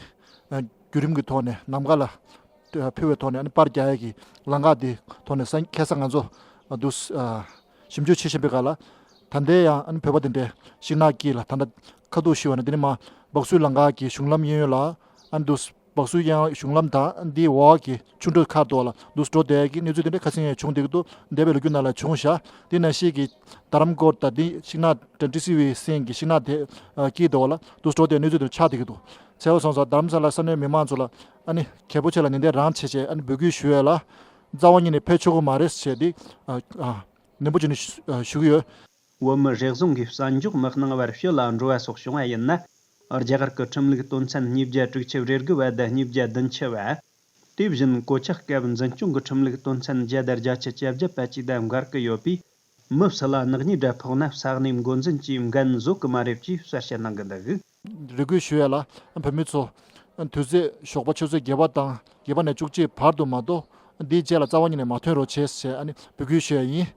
ཨ་བརྒྱུད་རིམ་གྱི་ཐོག་ནས་ནམ་མཁའ་ལ་ཨ་འཕུར་བའི་ཐོག་ནས། ཨ་ནི་པར་རྒྱག་ཡ་གི་ལམ་ཁ་དེ་ཐོག་ནས་ས་ཁ་སང་ང་ཚོ་ཨ་འདུག་ཨ་ཞིབ་འཇུག་བྱེད་བཞིན་པའི་སྐབས་ལ། ད་ལྟའི་ཡང་ཨ་ནི་བོད་པ་དེ་འདྲའི་ཤིང་ནགས་དཀྱིལ་ལ། ད་ལྟ་ཁ་ཐུག་ཞུ་བ་ན་དེ་ནི་མ་སྦག་སུའི་ལམ་ཁ་གི་གཞུང་ལམ་གཡས་གཡོན་ལ། ཨ་ནི་འདུག་སྦག་སུའི་གཡས་གཡོན་གཞུང་ལམ་དང་འདིའི་འོག་གི་ཆུ་འགྲོའི་ཁ་ཐོག་ལ་འདུག་འགྲོ་བསྡད་ཀྱི་གནས་ཚུལ་དེ་འདྲ་ཁ་སང་ཡང་བྱུང་བསྡད་ཀྱི་འདུག། འདས་པའི་ལོ་རྒྱུས་ནང་ལ་བྱུང་བཞག། དེ་ནང་བཞིན་གྱི་རྡ་རམ་ཀོར་དང་འདི་ཤིང་ནགས་ཊི་སི་ཝི་སེན་གྱི་ཤིང་ནགས་དེ་དཀྱིལ་དེ་བ་ལ་འདུག་འགྲོ་བསྡད་གནས་ཚུལ་དེ་ཆགས་བསྡད་ཀྱི་འདུག། བྱས་པ་སོང་ཙང་རྡ་རམ་ས་ལ་ས་གནས་མི་མང་ཚོ་ལ་ཨ་ནི་གལ་པོ་ཆེ་ལ་ནན་ཏན་རང་བྱེད་ཅེས་ཨ་ནི་འབོད་སྐུལ་ཞུ་ཡ་ལ། རྩ་བ་ཉིད་ནས་ཕེབས་ཆོག་གི་མ་རེད་ཟེར་ཏེ་ཨ་ཨ་ནན་པོ་བྱས་ནས་ཞུ་ཞུ་གི་ཡོད། བོད་མི་རེ་ཟུང་གིས་གསར་འགྱུར་མི་སྣང་བར་ཕྱི་ལ་འགྲོ་བ་སོགས་བྱུང་བ་ཡིན་ན། རྒྱ་གར་གྱི་ཁྲིམས་ལུགས་དོན་ཚན་ཉིས་བརྒྱ་དྲུག་ཅུ་རེ་དགུ་བ་དང་ཉིས་བརྒྱ་བདུན་ཅུ་བ། དེ་བཞིན་གོད་ཆག་སྐབས་འཛིན་སྐྱོང་གི་ཁྲིམས་ལུགས་དོན་ཚན་བརྒྱ་དང་བརྒྱད་ཅུ་གྱ་བརྒྱད་པ་བཅས་དང་འགལ་གྱི་ཡོད་པས། མི་སུ་ལ་ནག་ཉེས་འདྲ་ཕོག་ན་ས་གནས་འགོ་འཛིན་གྱིས་འགན་བཟོད་ཀྱི་མ་རེད་ཅེས་གསལ་བཤད་གནང་གི་འདུག། རེ་སྐུལ་ཞུ་ཡ་ལ། བོད་མི་ཚོ། དུས་ཚོད་ཞོགས་པ་ཆུ་ཚོད་བརྒྱད་པ་དང་བརྒྱད་པ་ནས་བཅུ་གཅིག་བར་དུ་མ་གཏོགས། འདིའི་རྗེས་ལ་རྩ་བ་ཉིད་ནས་མ་ཐོན་རོགས་བྱེད་ཞེས་ཨ་ནི་འབོད་སྐུལ་ཞུ་ཡ་ཡིན།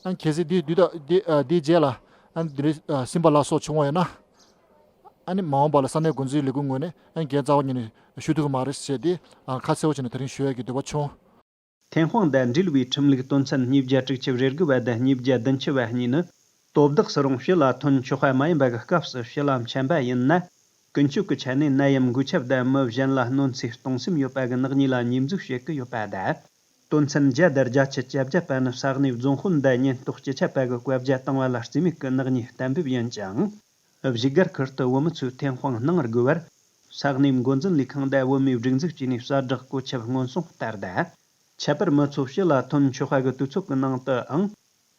ཨ་ནི་གལ་སྲིད་འདི་འདི་དག་འདི་ཨ་འདིའི་རྗེས་ལ་ཨ་ནི་འདི་རིགས་ཨ་སིམ་པ་ལ་སོགས་བྱུང་བ་ཡིན་ན། ཨ་ནི་མ་འོངས་པ་ལ་ས་གནས་འགོ་འཛིན་ལས་ཁུངས་ངོས་ནས་ཨ་ནི་འགན་རྩ་བ་ཉིད་ནས་ཞུ་ཐུབ་ཀྱི་མ་རེད་ཞེས་འདི་ཨ་ཁ་གསལ་པོ་བྱས་ནས་དེ་རིང་ཞུ་ཡ་གི་འདོད་པ་བྱུང་། ཐན་ཧོང་དང་འབྲེལ་བའི་ཁྲིམས་ལུགས་དོན་ཚན་ཉིས་བརྒྱ་དྲུག་ཅུ་རེ་དགུ་བ་དང་ཉིས་བརྒྱ་བདུན་ཅུ་བ་གཉིས་ནི། དོ་བདག་སུ་རུང་ཕྱི་ལ་ཐོན་ཆོག་པ་མ་ཡིན་པ་གི་སྐབས་སུ་ཕྱི་ལ་འཕྱན་པ་ཡིན་ན། ཀུན་སྤྱོད་ཀྱི་ཆ་ནས་ནད་ཡམས་འགོས་ཁྱབ་དང་མི་གཞན་ལ་གནོད་འཚེ་གཏོང་སེམས་ཡོད་པ་གི་ནག་ཉེས་ལ་ཉེས་འཛུགས་བྱེད་ཀྱི་ཡོད་པ་དང་། དོན་ཚན་བརྒྱ་དང་བརྒྱད་ཅུ་གྱ་བརྒྱད་པ་ནི་ས་གནས་རྫོང་དཔོན་དང་ཉེན་རྟོག་སྤྱི་ཁྱབ་པ་གི་བཀའ་རྒྱ་བཏང་བ་ལ་རྩིས་མེད་ཀྱི་ནག་ཉེས་གཏན་འབེབས་ཡིན་ཅིང་། བཞུགས་སྒར་ཁུལ་དུ་བོད་མི་ཚོས་ཐན་ཧོང་གནང་དགོས་པར། ས་གནས་འགོ་འཛིན་ལས་ཁང་དང་བོད་མིའི་སྒྲིག་འཛུགས་བཅས་ནས་གསལ་བསྒྲགས་བཀོད་ཁྱབ་སྔོན་སོང་ལྟར་དང་། ཁྱད་པར་མི་ཚོ་ཕྱི་ལ་ཐོན་ཆོག་པ་གི་དུས་ཚོད་ཀྱི་ནང་དུའང་།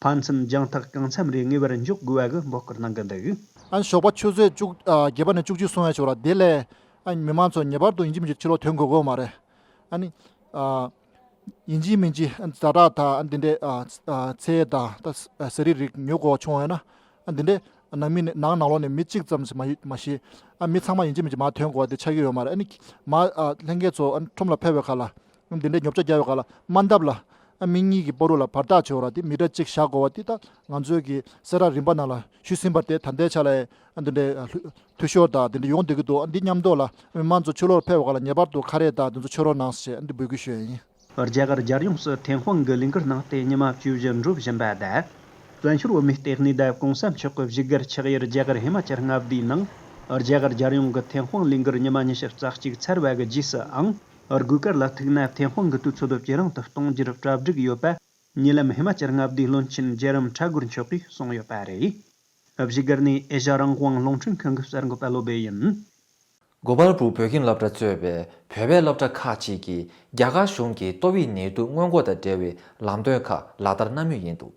ཕན་ཚུན་རྒྱང་ཐག་གང་འཚམ་རེ་ངེས་པར་འཇོག་དགོས་པ་གི་འབོད་སྐུལ་གནང་གི་འདུག། ཨན་ཞོགས་པ་ཆུ་ཚོད་བཅུ་ཨ་བརྒྱད་པ་ནས་བཅུ་གཅིག་སོང་ཡ་ཆོག་ལ་དེ་ལས་ཨ་མི་མང་ཚོ་ངེས་པར་དུ་ཡིན་གཅིག་མིན་གཅིག་ཕྱི་ལོགས་ཐོན་དགོས་ཀྱི་ཡོད་མ་རེད། ཨ་ནི་ཨ་ཡིན་གཅིག་མིན་གཅིག་ཨ་ཛ་དྲག་དང་ཨ་འདི་འདྲའི་ཨ་ཨ་ཚལ་དང་ད་ཟ་རིགས་རིགས་ཉོ་དགོས་པ་བྱུང་བ་ཡིན་ན་ཨ་འདི་འདྲའི་ནང་མི་ནང་ནང་ལོགས་ནས་མི་གཅིག་ཙམ་ཞིག་མ་ཡི་མ་གཞི་ཨ་མི་ཚང་མ་ཡིན་གཅིག་མིན་གཅིག་མར་ཐོན་དགོས་པ་དེ་ཆགས་ཀྱི་ཡོད་མ་རེད། ཨ་ནི་མ་ཨ་ལྷན་རྒྱས་ཚོ་ཨ་ནི་ཁྲོམ་ལ་ཕེབས་པའི་ཁ་ལ། འདི་འདྲའི་ཉོ་ཆ་རྒྱག་པའི་སྐབས་ལ་དམའ་འདབ་ལ་ཨ་མི་གཉིས་ཀྱི་བར་དུ་ལ་བར་ཐག་ཆོད་ར་དེ་མི་ཊར་གཅིག་བཞག་དགོས་པ་དེ་ད་ང་ཚོའི་གི་གསལ་བསྒྲགས་རིམ་པ་ནང་ལ་ཞུས་ཟིན་པ་དེ་ད་ལྟའི་ཆ་ལ་ཨ་འདི་འདྲའི་ཨ་ལྷུ་འཐུས་ཤོར་དང་འདི་འདྲ་ཡོང་བསྡད་ཀྱི་འདུག། འདི་མཉམ་དུ་ལ་མི་མང་ཚོ་ཕྱི་ལོགས་ཕེབས་པའི་སྐབས་ལ་ངེས་པར་དུ་ཁ་རས་དང་འདི་ཚོ་ཕྱོགས་རོགས་གནང་ཞེས་འདི་འབོད་སྐུལ་ཞུ་ཡ་ཡིན། རྒྱ་གར་རྒྱལ་ཡོངས་སུ་ཐན་ཧོང་གི་ལས་འགུལ་གནང་སྟེ་ཉི་མ་བཅུ་བཞི་འགྲོ་བཞིན་པ་དང་། བཙན་བྱོལ་བོད་མིའི་ལྟེ་གནས་དང་གོང་ས་མཆོག་གི་བཞུགས་སྒར་ཆགས་ཡུལ་རྒྱ་གར་ཧི་མ་ཅལ་མངའ་སྡེའི་ནང་། རྒྱ་གར་རྒྱལ་ཡོངས་ཀྱི་ཐན་ཧོང་ལས་འགུལ་ཉི་མ་ཉི་ཤུ་རྩ་གཅིག་ཚར་བ་གི་རྗེས་སུའང་། དགོས་གལ་ལ་ཐུག་ན་ཐན་ཧོང་གི་དུས་ཚོད་ཇེ་རིང་དུ་གཏོང་རྒྱུར་གྲ་སྒྲིག་ཡོད་པ། ཉེ་ལམ་ཧི་མ་ཅལ་མངའ་སྡེའི་བློན་ཆེན་ཇེ་རམ་ཁྲ་གུར་མཆོག་གིས་གསུངས་ཡོད་པ་རེད། བཞུགས་སྒར་ནས་ཨེ་ཤ་རང་དབང་རླུང་འཕྲིན་ཁང་གི་གསར་འགོད་པ་བློ་སྦེ་ཡིན། གོ་པལ་པུར་བོད་ཁྱིམ་སློབ་གྲྭ་གཙོས་པའི་བོད་པའི་སློབ་གྲྭ་ཁག་ཅིག་གིས་རྒྱ་གར་གཞུང་གི་ཏོག་དབྱིབས་ནད་དུག་སྔོན་འགོག་དང་འབྲེལ་བའི་ལམ་སྟོན་ཁག་ལག་བསྟར་གནང་མུས་ཡིན་འདུག།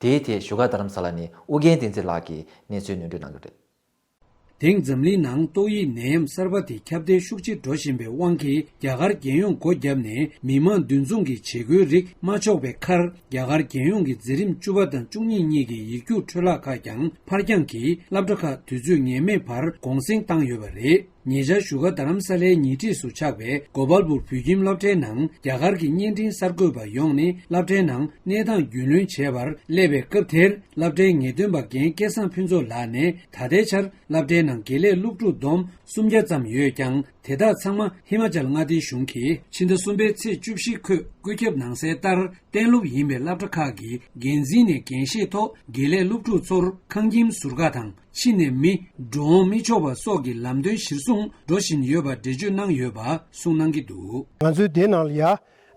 དེའི་ཐད་བཞུགས་སྒར་རྡ་རམ་ས་ལ་ནས་ཨོ་རྒྱན་བསྟན་འཛིན་ལགས་ཀྱིས་གནས་ཚུལ་སྙན་སྒྲོན་གནང་གི་རེད། དེང་འཛམ་གླིང་ནང་ཏོག་དབྱིབས་ནད་ཡམས་གསར་པ་དེ་ཁྱབ་གདལ་ཤུགས་ཆེ་འགྲོ་བཞིན་པའི་དབང་གིས། རྒྱ་གར་རྒྱལ་ཡོངས་སྒོ་བརྒྱབ་ནས་མི་མང་འདུ་འཛོམས་ཀྱི་བྱེད་སྒོའི་རིགས་མ་འཇོག་པའི་ཁར། རྒྱ་གར་རྒྱལ་ཡོངས་ཀྱི་འཛིན་རིམ་བཅུ་པ་དང་བཅུ་གཉིས་གཉིས་ཀྱི་ཡིག་རྒྱུགས་འཕྲོ་བརླག་ཁག་ཀྱང་ཕར་འགྱངས་ཀྱིས་སློབ་གྲྭ་ཁག་དུས་ཚོད་ངེས་མེད་བར་གུང་སེང་བཏང་ཡོད་པ་རེད། ཉེ་ཆར་བཞུགས་སྒར་རྡ་རམ་ས་ལའི་ཉེ་འཁྲིས་སུ་ཆགས་པའི་གོ་པལ་པུར་བོད་ཁྱིམ་སློབ་གྲྭའི་ནང་རྒྱ་གར་གྱི་བརྙན་འཕྲིན་གསར་འགོད་པ་ཡོང་ནས་སློབ་གྲྭའི་ནང་གནས་སྟངས་རྒྱུས་ལོན་བྱས་པར་སླེབས་པའི་སྐབས་དེར། སློབ་གྲྭའི་ངེས་སྟོན་པ་རྒན་སྐལ་བཟང་ཕུན་ཚོགས་ལགས་ནས། ད་ལྟའི་ཆར་སློབ་གྲྭའི་ནང་དགེ་ལས་སློབ་ཕྲུག་བསྡོམས་སུམ་བརྒྱ་ཙམ་ཡོད་ཀྱང་། དེ་དག་ཚང་མ་ཧི་མ་ཅལ་མངའ་སྡེའི་གཞུང་གིས་ཕྱི་ཟླ་གསུམ་པའི་ཚེས་བཅུ་བཞི་འཁོད་བཀོད་ཁྱབ་གནང་གསལ་ལྟར། གཏན་སློབ་ཡིན་པའི་སློབ་གྲྭ་ཁག་གི་འགན་འཛིན་ནས་འགན་བཞེས་ཐོག་དགེ་ལས་སློབ་ཕྲུག་ཚོར་ཁང་ཁྱིམ་ཟུར་བཀག་དང་། ཕྱི་ནས་མི་འགྲོ་འོང་མི་ཆོག་པ་སོགས་ཀྱི་ལམ་སྟོན་གཞིར་བཟུང་འགྲོ་བཞིན་ཡོད་པ་འགྲེལ་བརྗོད་གནང་ཡོད་པ་གསུངས་གནང་གི་འདུག། ང་ཚོའི་སྡེ་ནང་ལ་ཡ།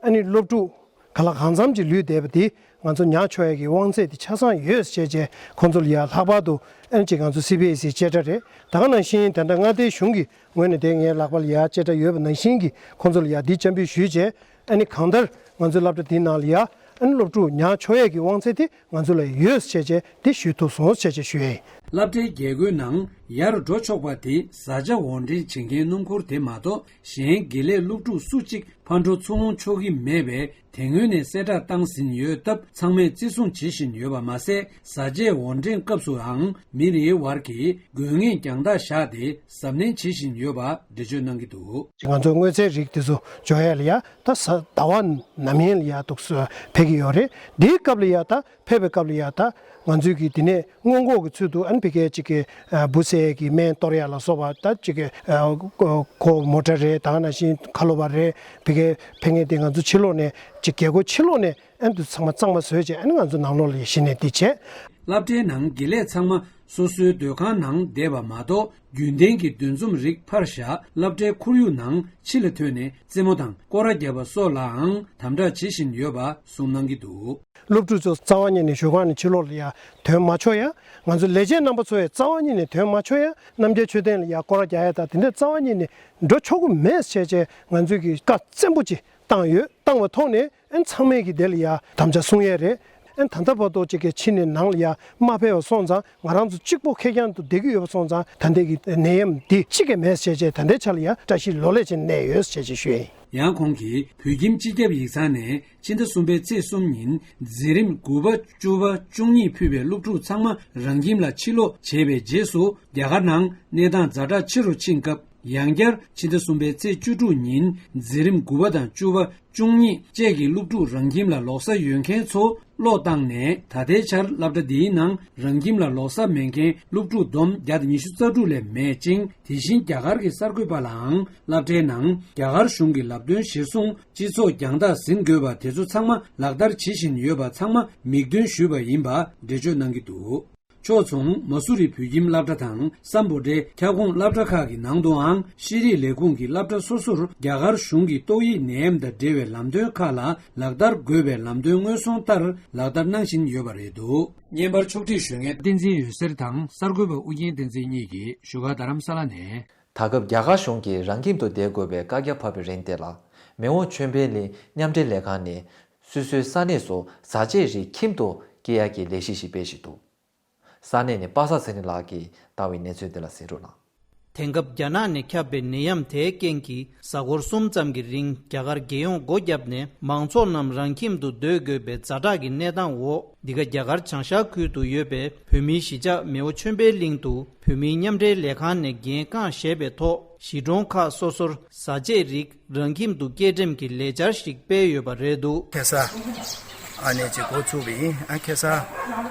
ཨ་ནི་སློབ་ཕྲུག་ག་ལ་གང་འཚམ་ཅིག་ལུས་བསྡད་པ་དེ་ང་ཚོ་ཉར་ཆོག་ཡས་ཀྱི་དབང་ཚད་དེ་ཆ་ཚང་ཡོད་ཟེར་བྱས་རྗེས་ཁོང་ཚོ་ལ་ཡ་ལྷག་པར་དུ་ཨ་ནི་ཅིག་ང་ཚོ་སི་བི་ཨེ་སི་བཅད་ཁྲ་རེད། ད་ག་ནང་བཞིན་དེ་འདྲ་མངའ་སྡེའི་གཞུང་གི་ངོས་ནས་དེ་ངའི་ལག་པ་ལ་ཡ་བཅད་ཁྲ་ཡོད་པ་ནང་བཞིན་གྱི་ཁོང་ཚོ་ལ་ཡ་འདི་བཅའ་འབུལ་ཞུས་རྗེས་ཨ་ནི་གང་ལྟར་ང་ཚོའི་སློབ་གྲྭ་འདིའི་ནང་ལ་ཡ་ཨ་ནི་སློབ་ཕྲུག་ཉར་ཆོག་ཡས་ཀྱི་དབང་ཚད་དེ་ང་ཚོ་ལ་ཡོད་ཟེར་བྱས་རྗེས་དེ་ཞུས་ཐུབ་སོང་ཟེར་བྱས་རྗེས་ཞུ་ཡས་ཡིན། སློབ་གྲྭའི་རྒྱལ་སྒོའི་ནང་ཡར་འགྲོ་ཆོག་པ་དེ་བཟའ་བཅའ་འོར་འདྲེན་བྱེད་མཁན་སྣུམ་འཁོར་དེ་མ་གཏོགས་གཞན་དགེ་ལས་སློབ་ཕྲུག་སུ་གཅིག་ཕར་འགྲོ་ཚུར་འོང་ཆོག་གི་མེད་པས། དེ་སྔོན་ནས་གསལ་བསྒྲགས་བཏང་ཟིན་ཡོད་སྟབས། ཚང་མས་བརྩི་སྲུང་བྱེད་བཞིན་ཡོད་པ་མ་ཟད། བཟའ་བཅའ་འོར་འདྲེན་སྐབས་སུའང་མི་རེའི་བར་གྱི་དགོས་ངེས་རྒྱང་ཐག་བཞག་སྟེ་གཟབ་ནན་བྱེད་བཞིན་ཡོད་པ་འགྲེལ་བརྗོད་གནང་གི་འདུག། ང་ཚོ་དངོས་རྫས་རིགས་དེ་ཚོ་འབྱོར་ཡ་ལ་ཡ་ད་གཟའ་ཟླ་བ་ནམ་ཡིན་ལ་ཡ་འདུག་སེ་ཕེབས་ཀྱི་ཡོད་རེད། འདིའི་སྐབས་ལ་ཡ་ད་ཕེབས་པའི་སྐབས་ལ་ཡ་ད་ང་ཚོས་ཀྱི་འདི་ནས་སྔོན་འགོག་གི་ཚུལ་དུ་ཨ་ནི་ཕ་གིའི་ཅིག་གི་འབུ་བསད་ཀྱི་སྨན་གཏོར་ཡ་ལ་སོགས་པ་ད་ཅིག་གི་ཁོ་མོ་ཊ་རེད། ད་ག་ནང་བཞིན་ཁ་ལོ་བ་རེད། ཕ་གིའི་ཕ་གིའི་འདི་ང་ཚོ་ཕྱི་ལོགས་ནས་ཅིག་རྒྱལ་སྒོ་ཕྱི་ལོགས་ནས་ཨ་ནི་འདི་ཚང་མ་གཙང་མ་བཟོས་བྱས་ཨ་ནི་ང་ཚོ་ནང་ལོགས་ལ་གཞི་ནས་འདི་བྱས། སློབ་གྲྭའི་ནང་དགེ་ལས་ཚང་མ་སོ་སོའི་སྡོད་ཁང་ནང་བསྡད་པ་མ་གཏོགས། རྒྱུན་ལྡན་གྱི་འདུ་འཛོམས་རིགས་ཕར་བཞག་སློབ་གྲྭའི་ཁོར་ཡུག་ནང་ཕྱི་ལ་ཐོན་ནས་རྩེད་མོ་དང་སྐོར་ར་རྒྱག་པ་སོགས་ལའང་དམ་དྲག་བྱེད་བཞིན་ཡོད་པ་གསུངས་གནང་གི་འདུག། སློབ་ཕྲུག་ཚོ་རྩ་བ་ཉིད་ནས་བཞུགས་ཁང་ནས་ཕྱི་ལོགས་ལ་ཡ་ཐོན་མ་ཆོག་ཡ། ང་ཚོ་ལས་བྱེད་རྣམ་པ་ཚོ་ཡང་རྩ་བ་ཉིད་ནས་ཐོན་མ་ཆོག་ཡ། རྣམ་རྒྱལ་མཆོད་རྟེན་ལ་ཡ་སྐོར་ར་རྒྱག་ཡ་དང་དེ་འདྲ་རྩ་བ་ཉིད་ནས་འགྲོ་ཆོག་གི་མེད་ཟེར་བྱས་ང་ཚོས་ཀྱི་བཀའ་བཙན་པོ་ཅིག་བཏང་ཡོད། བཏང་བའི་ཐོག་ནས་ཨན་ཚང་མས་ཀྱི་དེ་ལ་ཡ་དམ་བཅའ་སྲུང་ཡས་རེད། ཨན་ད་ལྟ་བར་དུ་ཅིག་གི་ཕྱི་ནས་ནང་ལ་ཡ་མ་ཕེབས་པ་སོང་ཙང་ང་རང་ཚོ་གཅིག་པོ་ཁེར་རྐྱང་དུ་བསྡད་ཀྱི་ཡོད་པ་སོང་ཙང་ད་ལྟའི་གི་ནད་ཡམས་འདི་གཅིག་ཀྱང་མེད་ཟེར་བྱས་ད་ལྟའི་ཆ་ལ་ཡ་བཀྲ་ཤིས་ལོ་ལེགས་ཅིག་གནས་ཡོད་ཟེར་བྱས་ཞུ་ཡས་ཡིན། ཡང་ཁོང་གིས་བོད་ཁྱིམ་སྤྱི་ཁྱབ་ཡིག་ཚང་ནས་ཕྱི་ཟླ་གསུམ་པའི་ཚེས་གསུམ་ཉིན་འཛིན་རིམ་དགུ་པ་བཅུ་པ་བཅུ་གཉིས་ཕུད་པའི་སློབ་ཕྲུག་ཚང་མ་རང་ཁྱིམ་ལ་ཕྱིར་ལོག་བྱས་པའི་རྗེས་སུ། རྒྱ་གར་ནང་གནས་སྟངས་ཛ་དྲག་ཆེ་རུ་ཕྱིན་སྐབས། ཡང་བསྐྱར་ཕྱི་ཟླ་གསུམ་པའི་ཚེས་བཅུ་དྲུག་ཉིན་འཛིན་རིམ་དགུ་པ་དང་བཅུ་པ། བཅུ་གཉིས་བཅས་ཀྱི་སློབ་ཕྲུག་རང་ཁྱིམ་ལ་ལོག་ས་ཡོད་མཁན་ཚོ་བློ་བཏང་ནས། ད་ལྟའི་ཆར་སློབ་གྲྭ་འདིའི་ནང་རང་ཁྱིམ་ལ་ལོག་ས་མེད་མཁན་སློབ་ཕྲུག་བསྡོམས་བརྒྱ་དང་ཉི་ཤུ་རྩ་དྲུག་ལས་མེད་ཅིང་། དེ་བཞིན་རྒྱ་གར་གྱི་གསར་འགོད་པ་ལའང་སློབ་གྲྭའི་ནང་རྒྱ་གར་གཞུང་གི་ལམ་སྟོན་གཞིར་བཟུང་སྤྱི་ཚོགས་རྒྱང་ཐག་ཟིན་དགོས་པ་དེ་ཚོ་ཚང་མ་ལག་བསྟར་བྱེད་བཞིན་ཡོད་པ་ཚང་མ་མིག་སྟོན་ཞུས་པ་ཡིན་པ་འགྲེལ་བརྗོད་གནང་གི་འདུག་ཕྱོགས་མཚུངས་མ་སུ་རི་བོད་ཁྱིམ་སློབ་གྲྭ་དང་སམ་བྷོ་ཊའི་ཁྱབ་ཁོངས་སློབ་གྲྭ་ཁག་གི་ནང་དུའང་ཤེས་རིག་ལས་ཁུངས་ཀྱི་སློབ་གྲྭ་སོ་སོར་རྒྱ་གར་གཞུང་གི་ཏོག་དབྱིབས་ནད་ཡམས་དང་འབྲེལ་བའི་ལམ་སྟོན་ཁག་ལ་ལག་བསྟར་དགོས་པའི་ལམ་སྟོན་སྔོན་སོང་ལྟར་ལག་བསྟར་གནང་བཞིན་ཡོད་པ་རེད་འདུག་བརྙན་པར་ཕྱོགས་སྒྲིག་ཞུ་མཁན་བསྟན་འཛིན་འོད་ཟེར་དང་གསར་འགོད་པ་ཨུ་རྒྱན་བསྟན་འཛིན་གཉིས་ཀྱིས་བཞུགས་སྒར་རྡ་རམ་ས་ལ་ནས། ད་སྐབས་རྒྱ་གར་གཞུང་གིས་རང་ཁྱིམ་དུ་བསྡད་དགོས་པའི་བཀའ་རྒྱ་ཕབ་པའི་རིང་དེ་ལ། མེས་དབོན་ཆོས་འཕེལ་གླིང་མཉམ་འབྲེལ་ལས་ཁང་ནས་སོ་སོའི་ས་གནས་སུ་བཟའ་བཅའི་རིགས་ཁྱིམ་དུ་སྐྱེལ་ཡག་གི་ལས་གཞི་ཞིག་སྤེལ་བཞིན་འདུག་ས་གནས་ནས་པ་སངས་ཚེ་རིང་ལགས་ཀྱིས་བཏང་བའི་གནས་ཚུལ་འདི་ལ་གཟིགས་རོགས་གནང་། དེང་སྐབས་རྒྱ་ནག་ནས་ཁྱབ་པའི་ནད་ཡམས་དེའི་རྐྱེན་གྱིས་གཟའ་འཁོར་གསུམ་ཙམ་གྱི་རིང་རྒྱ་གར་རྒྱལ་ཡོངས་སྒོ་བརྒྱབ་ནས་མང་ཚོགས་རྣམས་རང་ཁྱིམ་དུ་སྡོད་དགོས་པའི་ཛ་དྲག་གི་གནས་སྟངས་འོག་འདི་ག་རྒྱ་གར་བྱང་ཤར་ཁུལ་དུ་ཡོད་པའི་བོད་མིའི་གཞིས་ཆགས་མེས་དབོན་ཆོས་འཕེལ་གླིང་དུ་བོད་མིའི་མཉམ་འབྲེལ་ལས་ཁང་ནས་འགན་རྐང་བཞེས་པའི་ཐོག་གཞིས་གྲོང་ཁག་སོ་སོར་བཟའ་བཅའི་རིགས་རང་ཁྱིམ་དུ་སྐྱེལ་འགྲེམས་ཀྱི་ལས་འཆར་ཞིག་སྤེལ་ཡོད་པ་རེད་འདུག་ཁ་སང་ཨ་ནེ་ཅིག་འགོ་ཚུགས་པ་ཡིན། ཨ་ཁ་སང་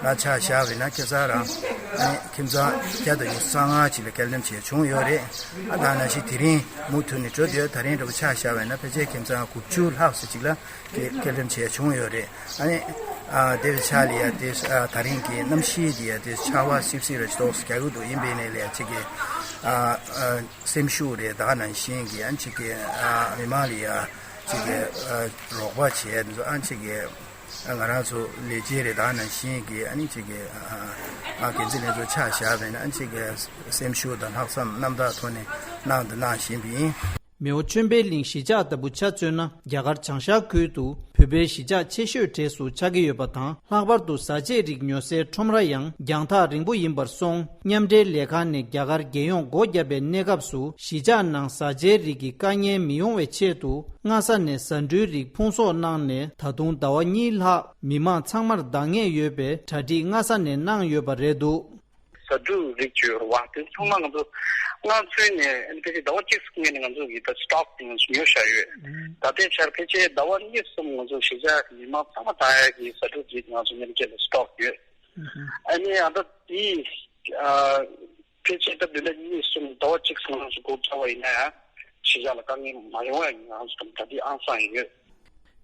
ལ་ཆ་བཞག་པ་ཡིན་ན་ཁ་སང་རང་ཨ་ནེ་ཁྱིམ་ཚང་བརྒྱ་དང་ཉི་ཤུ་རྩ་ལྔ་ཅིག་ལ་སྐྱེལ་འགྲེམས་བྱས་བྱུང་ཡོད་རེད། ཨ་ད་ནང་བཞིན་དེ་རིང་མུ་མཐུད་ནས་འགྲོ་བསྡད་ཡོད། ད་རིང་འདྲ་པོ་ཆ་བཞག་པ་ཡིན་ན་ཕལ་ཆེར་ཁྱིམ་ཚང་དགུ་བཅུ་ལྷག་ཙམ་ཅིག་ལ་སྐྱེལ་སྐྱེལ་འགྲེམས་བྱས་བྱུང་ཡོད་རེད། ཨ་ནེ་ཨ་དེ་བའི་ཆ་ལ་ཡ་དེ་ཨ་ད་རིང་གི་གནམ་གཤིས་དེ་ཡ་དེ་ཆར་པ་སིབ་སིབ་ར་ཅིག་ཏོག་ཙམ་རྒྱག་གི་འདུག་ཡིན་པའི་ནས་ལ་ཡ་ཅིག་གི་ཨ་ཨ། སེམས་ཤུགས་རེད། ད་ག་ནང་བཞིན་གྱི་ཨ་ནི་གཅིག་གི་ཨ་མི་མང་ལ་ཡ་གཅིག་གི་ཨ་རོགས་པ་བྱས་འདུག་ཨ་ནི་གཅིག་གི་ཨ་ང་རང་ཚོ་ལས་བྱེད་རེད། ད་ག་ནང་བཞིན་གྱི་ཨ་ནི་གཅིག་གི་ཨ་ཨ་འགན་འཛིན་ལྷན་ཚོགས་ཆ་བཞག་པས་ན་ཨ་ནི་གཅིག་གི་སེམས་ཤུགས་དང་ལྷག་བསམ་རྣམ་དག་ཐོག་ནས་གནང་དང་གནང་བཞིན་པ་ཡིན། མེའོ་ཆོས་འཕེལ་གླིང་གཞིས་ཆགས་ལྟ་བུ་ཆ་མཚོན་ན་རྒྱ་གར་བྱང་ཤར་ཁུལ་དུ་བོད་པའི་གཞིས་ཆགས་ཆེ་ཤོས་གྲས་སུ་ཆགས་ཀྱི་ཡོད་པ་དང་། ལྷག་པར་དུ་བཟའ་བཅའི་རིགས་ཉོ་སའི་ཁྲོམ་ར་ཡང་རྒྱང་ཐག་རིང་པོ་ཡིན་པར་སོང་། མཉམ་འབྲེལ་ལས་ཁང་ནས་རྒྱ་གར་རྒྱལ་ཡོངས་སྒོ་བརྒྱབ་པའི་གནས་སྐབས་སུ་གཞིས་ཆགས་ནང་བཟའ་བཅའི་རིགས་ཀྱི་དཀའ་ངལ་མི་ཡོང་བའི་ཆེད་དུ་སྔ་ས་ནས་ཟ་འབྲུའི་རིགས་ཕུང་གསོག་གནང་ནས་ད་དུང་ཟླ་བ་གཉིས་ལྷག་མི་མང་ཚང་མར་འདང་ངེས་ཡོད་པའི་གྲ་སྒྲིག་སྔ་ས་ནས་གནང་ཡོད་པ་རེད་འདུག་ཟ་འབྲུ་རིགས་བཅོས་ར་བ་དེ་ཚང་མ་ང་ཚོ་སྔ་ཚུད་ནས་ཕལ་ཆེར་ཟླ་བ་གཅིག་སྔོན་ནས་ང་ཚོ་གི་ད་སི་ཊོག་དེ་ང་ཚོ་ཉོ་བཞག་ཡོད། ད་ལྟའི་ཆར་ཕལ་ཆེར་ཟླ་བ་གཉིས་གསུམ་ང་ཚོ་གཞིས་ཆགས་ཀྱི་མི་མང་ཚང་མ་ད་ཡ་གི་ཟ་འབྲུ་རིགས་ང་ཚོ་མཉམ་འབྲེལ་ལ་སི་ཊོག་ཡོད། ཨ་ནི་ཨ་ད་དེ་ཕལ་ཆེར་ད་བདུན་ཕྲག་གཉིས་གསུམ་ཟླ་བ་གཅིག་ཙམ་ང་ཚོ་སྒུག་བཞག་པ་ཡིན་ན་ཡང་གཞིས་ཆགས་ལ་དཀའ་ངལ་མ་ཡོང་བ་ཡིན་ང་ཚོ་ད་ལྟའི་ཨང་སང་ཡོད།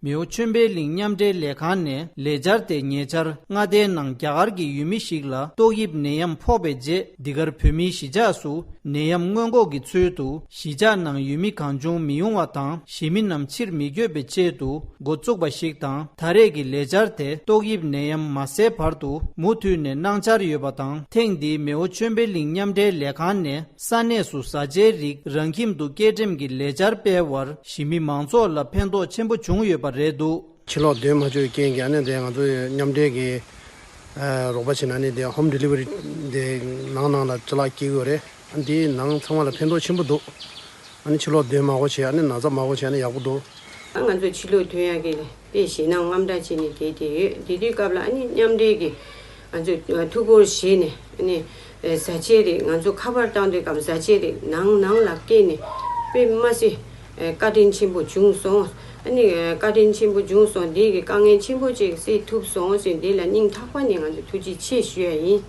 མེའོ་ཆོས་འཕེལ་གླིང་མཉམ་འབྲེལ་ལས་ཁང་ནས་ལས་འཆར་དེ་ཉེ་ཆར་མངའ་སྡེའི་ནང་རྒྱ་གར་གྱི་ཡུལ་མི་ཞིག་ལ་ཏོག་དབྱིབས་ནད་ཡམས་ཕོག་པའི་རྗེས་འདི་གར་བོད་མིའི་གཞིས་ཆགས་སུ་ནད་ཡམས་སྔོན་འགོག་གི་ཚུལ་དུ་གཞིས་ཆགས་ནང་ཡུལ་མི་གང་བྱུང་མི་ཡོང་བ་དང་གཞིས་མི་རྣམས་ཕྱིར་མི་བསྐྱོད་པའི་ཆེད་དུ་འགོ་བཙུགས་པ་ཞིག་དང་། ད་རེས་ཀྱི་ལས་འཆར་དེ་ཏོག་དབྱིབས་ནད་ཡམས་མ་སེལ་བར་དུ་མུ་མཐུད་ནས་གནང་འཆར་ཡོད་པ་དང་། ཐེངས་འདིའི་མེའོ་ཆོས་འཕེལ་གླིང་མཉམ་འབྲེལ་ལས་ཁང་ནས། ས་གནས་སུ་བཟའ་བཅའི་རིགས་རང་ཁྱིམ་དུ་སྐྱེལ་འགྲེམས་ཀྱི་ལས་འཆར་སྤེལ་བར་གཞིས་མི་མང་ཚོགས་ལ་ཕན་ཐོགས་ཆེན་པོ་བྱུང་ཡོད་པ་རེད་འདུག་ཕྱི་ལོགས་སྡོད་མ་ཆོག་པའི་རྐྱེན་གྱིས་ཨ་ནི་དེ་ང་ཚོས་མཉམ་འབྲེལ་གྱི་ཨ་རོགས་པ་བྱས་ན་ནི་དེ་ཧོམ་ཌི་ལི་ཝ་རི་དེ་ནང་ནང་ལ་ཅ་ལག་སྐྱེལ་གྱི་ཡོད་རེད། ཨ་ནི་དེ་ནང་ཚང་མ་ལ་ཕན་ཐོགས་ཆེན་པོ་འདུག་ཨ་ནི་ཕྱི་ལོགས་སྡོད་མ་དགོས་བྱས་ཨ་ནི་ན་ཚ་མ་དགོས་བྱས་ཨ་ནི་ཡག་པོ་འདུག་ང་ཚོ་ཕྱི་ལོགས་སྡོད་ཡག་གི་དེ་ཞེད་སྣང་དངངས་སྐྲག་བྱས་ནས་བསྡད་བསྡད་ཡོད། དེ་དུས་སྐབས་ལ་ཨ་ནི་མཉམ་འབྲེལ་གྱི་ང་ཚོས་ཐུགས་ཁུར་བཞེས་ནས་ཨ་ནི་བཟའ་བཅའི་རིགས་ང་ཚོ་ཁ་པར་བཏང་དུས་སྐབས་བཟའ་བཅའི་རིགས་ནང་ནང་ལ་བསྐྱལ་ནས་དཔེ་མ་སྲིད་བཀའ་དྲིན་ཆེན་པོ་བྱུང་སོང་། ཨ་ནི་བཀའ་དྲིན་ཆེན་པོ་བྱུང་སོང་། འདི་གི་དཀའ་ངལ་ཆེན་པོ་ཅིག་སེལ་ཐུབ་སོང་ཟེར་འདི་ལ་སྙིང་ཐག་པ་ནས་ང་ཚོ་ཐུགས་རྗེ་ཆེ་ཞུ་ཡ་ཡིན།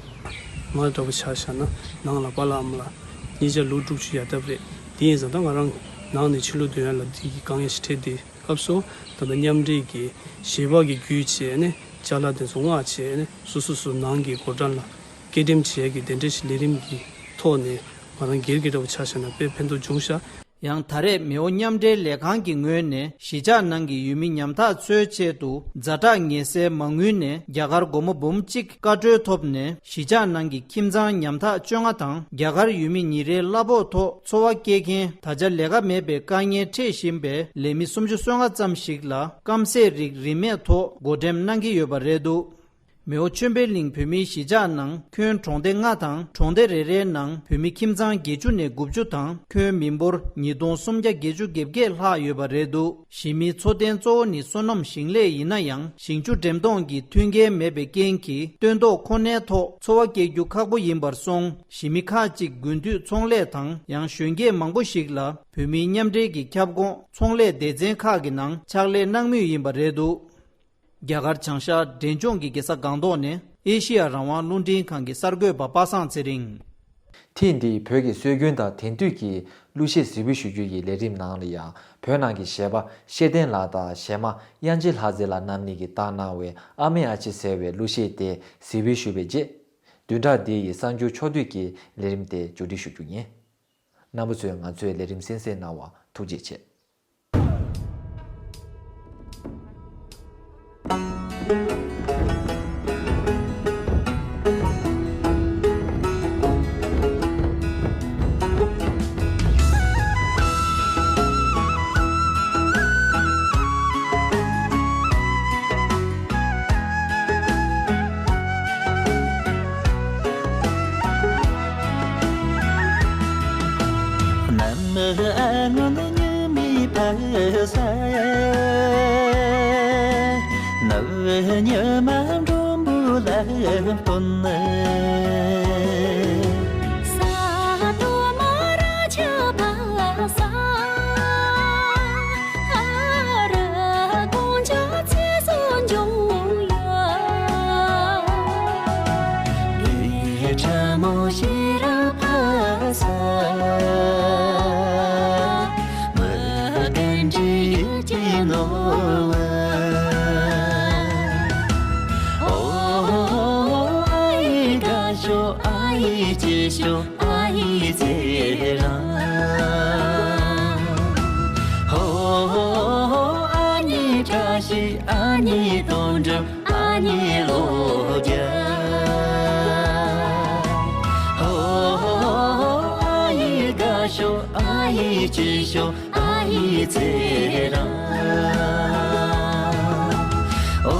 ང་འདྲ་པོ་ཆ་བཞག་ན་ནང་ལ་པཱ་ལགས་ཨ་མ་ལགས་གཉིས་ཆ་ལོ་དྲུག་ཅུ་ཡར་འདབ་རེད། དེ་ཡིན་ཙང་ད་ང་རང་ནང་ནས་ཕྱི་ལོགས་སྡོད་ཡ་ལ་འདི་གི་དཀའ་ངལ་ཞིག་འཕྲད་དེ། སྐབས་སུ་ད་ལྟ་མཉམ་འབྲེལ་གྱི་ཞལ་པར་གྱི་བརྒྱུད་བྱས་ནས་ཅ་ལག་དེ་ཚོ་མངགས་བྱས་ནས་སོ་སོ་སོ་ནང་གི་སྒོ་འགྲམ་ལ་སྐྱེལ་འགྲེམས་བྱེད་ཡ་གི་དེ་འདྲ་ཞིག་ལས་རིམ་གྱི་ཐོག་ནས་ང་རང་སྒེར་གྱི་འདྲ་པོ་ཆ་བཞག་ན་དཔེ་ཕན་ཐོགས་བྱུང་ཤག་ཡང་ད་རེས་མེའོ་མཉམ་འབྲེལ་ལས་ཁང་གི་ངོས་ནས་གཞིས་ཆགས་ནང་གི་ཡུལ་མི་ཉམ་ཐག་ཚོའི་ཆེད་དུ་ཛ་དྲག་ངལ་སེལ་མ་དངུལ་ནས་རྒྱ་གར་སྒོར་མོ་འབུམ་གཅིག་བཀའ་འཁྲོལ་ཐོབ་ནས། གཞིས་ཆགས་ནང་གི་ཁྱིམ་ཚང་ཉམ་ཐག་བཅོ་ལྔ་དང་རྒྱ་གར་ཡུལ་མི་ཉིན་རེའི་གླ་ཕོགས་ཐོག་འཚོ་བ་སྐྱེལ་མཁན་ད་ཆ་ལས་ཀ་མེད་པའི་དཀའ་ངལ་འཕྲད་བཞིན་པའི་ལས་མི་སུམ་ཅུ་སོ་ལྔ་ཙམ་ཞིག་ལ་སྐམ་ཟས་རིགས་རིན་མེད་ཐོག་བགོ་འགྲེམས་གནང་གི་ཡོད་པ་རེད་འདུག་མེའོ་ཆོས་འཕེལ་གླིང་བོད་མིའི་གཞིས་ཆགས་ནང་ཁྱོན་གྲོང་སྡེ་ལྔ་དང་གྲོང་སྡེ་རེ་རེའི་ནང་བོད་མི་ཁྱིམ་ཚང་བརྒྱད་ཅུ་ནས་དགུ་བཅུ་དང་ཁྱོན་མི་འབོར་ཉིས་སྟོང་སུམ་བརྒྱ་བརྒྱད་ཅུ་གྱ་བརྒྱད་ལྷག་ཡོད་པ་རེད་འདུག་གཞིས་མིའི་འཚོ་རྟེན་གཙོ་བོ་ནི་སོ་ནམ་ཞིང་ལས་ཡིན་ན་ཡང་ཞིང་ཆུ་འགྲེམས་གཏོང་གི་མཐུན་རྐྱེན་མེད་པའི་རྐྱེན་གྱིས་སྟོན་ཐོག་ཁོ་ནའི་ཐོག་འཚོ་བ་སྐྱེལ་རྒྱུ་ཁག་པོ་ཡིན་པར་སོང་། གཞིས་མི་ཁག་ཅིག་དགུན་དུས་ཚོང་ལས་དང་ཡང་གཞོན་སྐྱེས་མང་པོ་ཞིག་ལ་བོད་མིའི་མཉམ་འབྲེལ་གྱི་ཁྱབ་ཁོངས་ཚོང་ལས་སྡེ་ཚན་ཁག་གི་ནང་ཕྱག་ལས་གནང་མུས་ཡིན་པ་རེད་འདུག་རྒྱ་གར་བྱང་ཤར་འབྲས་ལྗོངས་ཀྱི་རྒྱལ་ས་སྒང་ཏོག་ནས་ཨེ་ཤེ་ཡ་རང་དབང་རླུང་འཕྲིན་ཁང་གི་གསར་འགོད་པ་པ་སངས་ཚེ་རིང་། ཐེངས་འདིའི་བོད་ཀྱི་སྲོལ་རྒྱུན་དང་དེང་དུས་ཀྱི་གླུ་གཞས་གཟིགས་འབུལ་ཞུ་རྒྱུ་ཡི་ལས་རིམ་ནང་ལ་ཡང་བོད་ནང་གི་གཞས་པ་ཤེས་ལྡན་ལགས་དང་གཞས་མ་དབྱངས་ཅན་ལྷ་མཛེས་ལགས་རྣམ་གཉིས་ཀྱིས་བཏང་གནང་བའི་ཨ་མའི་ཨ་ཕྱི་ཟེར་བའི་གླུ་གཞས་དེ་གཟིགས་འབུལ་ཞུས་པའི་རྗེས། བདུན་ཕྲག་འདི་ཡི་གསར་འགྱུར་ཕྱོགས་བསྡུས་ཀྱི་ལས་རིམ་དེ་མཇུག་སྒྲིལ་ཞུ་རྒྱུ་ཡིན། རྣམ་པ་ཚོས་ང་ཚོའི་ལས་རིམ་གསན་གཟིགས་གནང་བར་ཐུགས་རྗེ་ཆེ། གནམ་སྔོན་ཉི་མའི་ཕ་ས། ནུབ་ཉི་མ་འགྲོན་པོ་ལ་སྟོན། ས་དོ་མ་ར་ཆ་ཕ་ས། ཨ་ར་ཀོང་ཇ་ཚེ་སྲོག་འབྱུང་ཡ། ལས་ཕྲ་མོ་ཤེས་རབ་ཕ་ས། མི་རྒན་གྱི་ཡིད་ཀྱི་ནོར་བུ། ཨོ་ཨ་ཡེ་དགའ་ཤོག་ཨ་ཡེ་སྐྱིད་ཤོག་ཨ་ཡེ་ཚེ་རིང་། ཨོ་ཨ་མྱེས་བཀྲ་ཤིས་ཨ་མྱེས་དོན་འགྲུབ། ཨ་མྱེས་ལོ་བརྒྱ། ཨོ་ཨ་ཡེ་དགའ་ཤོག་ཨ་ཡེ་སྐྱིད་ཤོག་ཨ་ཡེ་ཚེ་རིང་། ཨོ་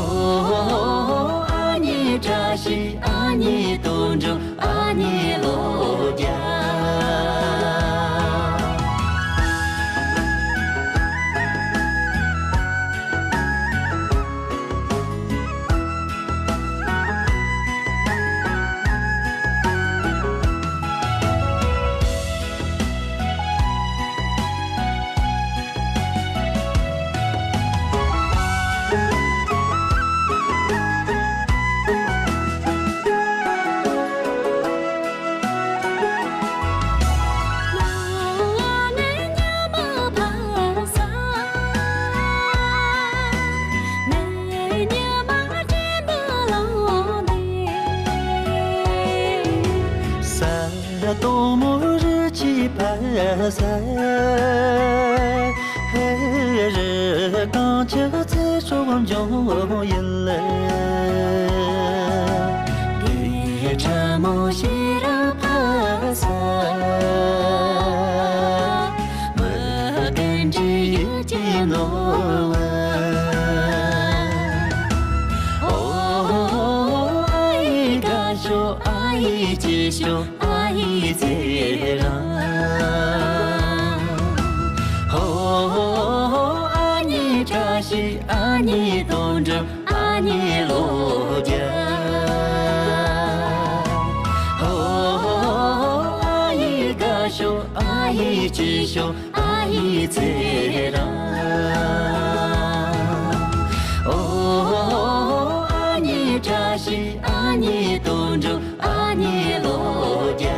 ཨ་མྱེས་བཀྲ་ཤིས་ཨ་མྱེས་དོན་འགྲུབ། ཨ་མྱེས་ལོ་བརྒྱ། ས་དོ་མོ་རི་ཆུ་ཕ་ས། ཧེ་རི་རྐང་ཆག་ཚེ་སྲོག་འབྱུང་ཡུལ། ལས་ཕྲ་མོ་ཤེས་རབ་ཕ་ས། མི་རྒན་གྱི་ཡིད་ཀྱི་ནོར་བུ། ཨོ་ཨ་ཡེ་དགའ་ཤོག་ཨ་ཡེ་སྐྱིད་ཤོག་ཨ་ཡེ་ཚེ་རིང་། ཨོ་ཨ་མྱེས་བཀྲ་ཤིས་ཨ་མྱེས་དོན་འགྲུབ། ཨ་མྱེས་ལོ་བརྒྱ། ཨོ་ཨ་ཡེ་དགའ་ཤོག་ཨ་ཡེ་སྐྱིད་ཤོག་ཨ་ཡེ་ཚེ་རིང་། ཨོ་ཨ་མྱེས་བཀྲ་ཤིས་ཨ་མྱེས་དོན་འགྲུབ། ཨ་མྱེས་ལོ་བརྒྱ།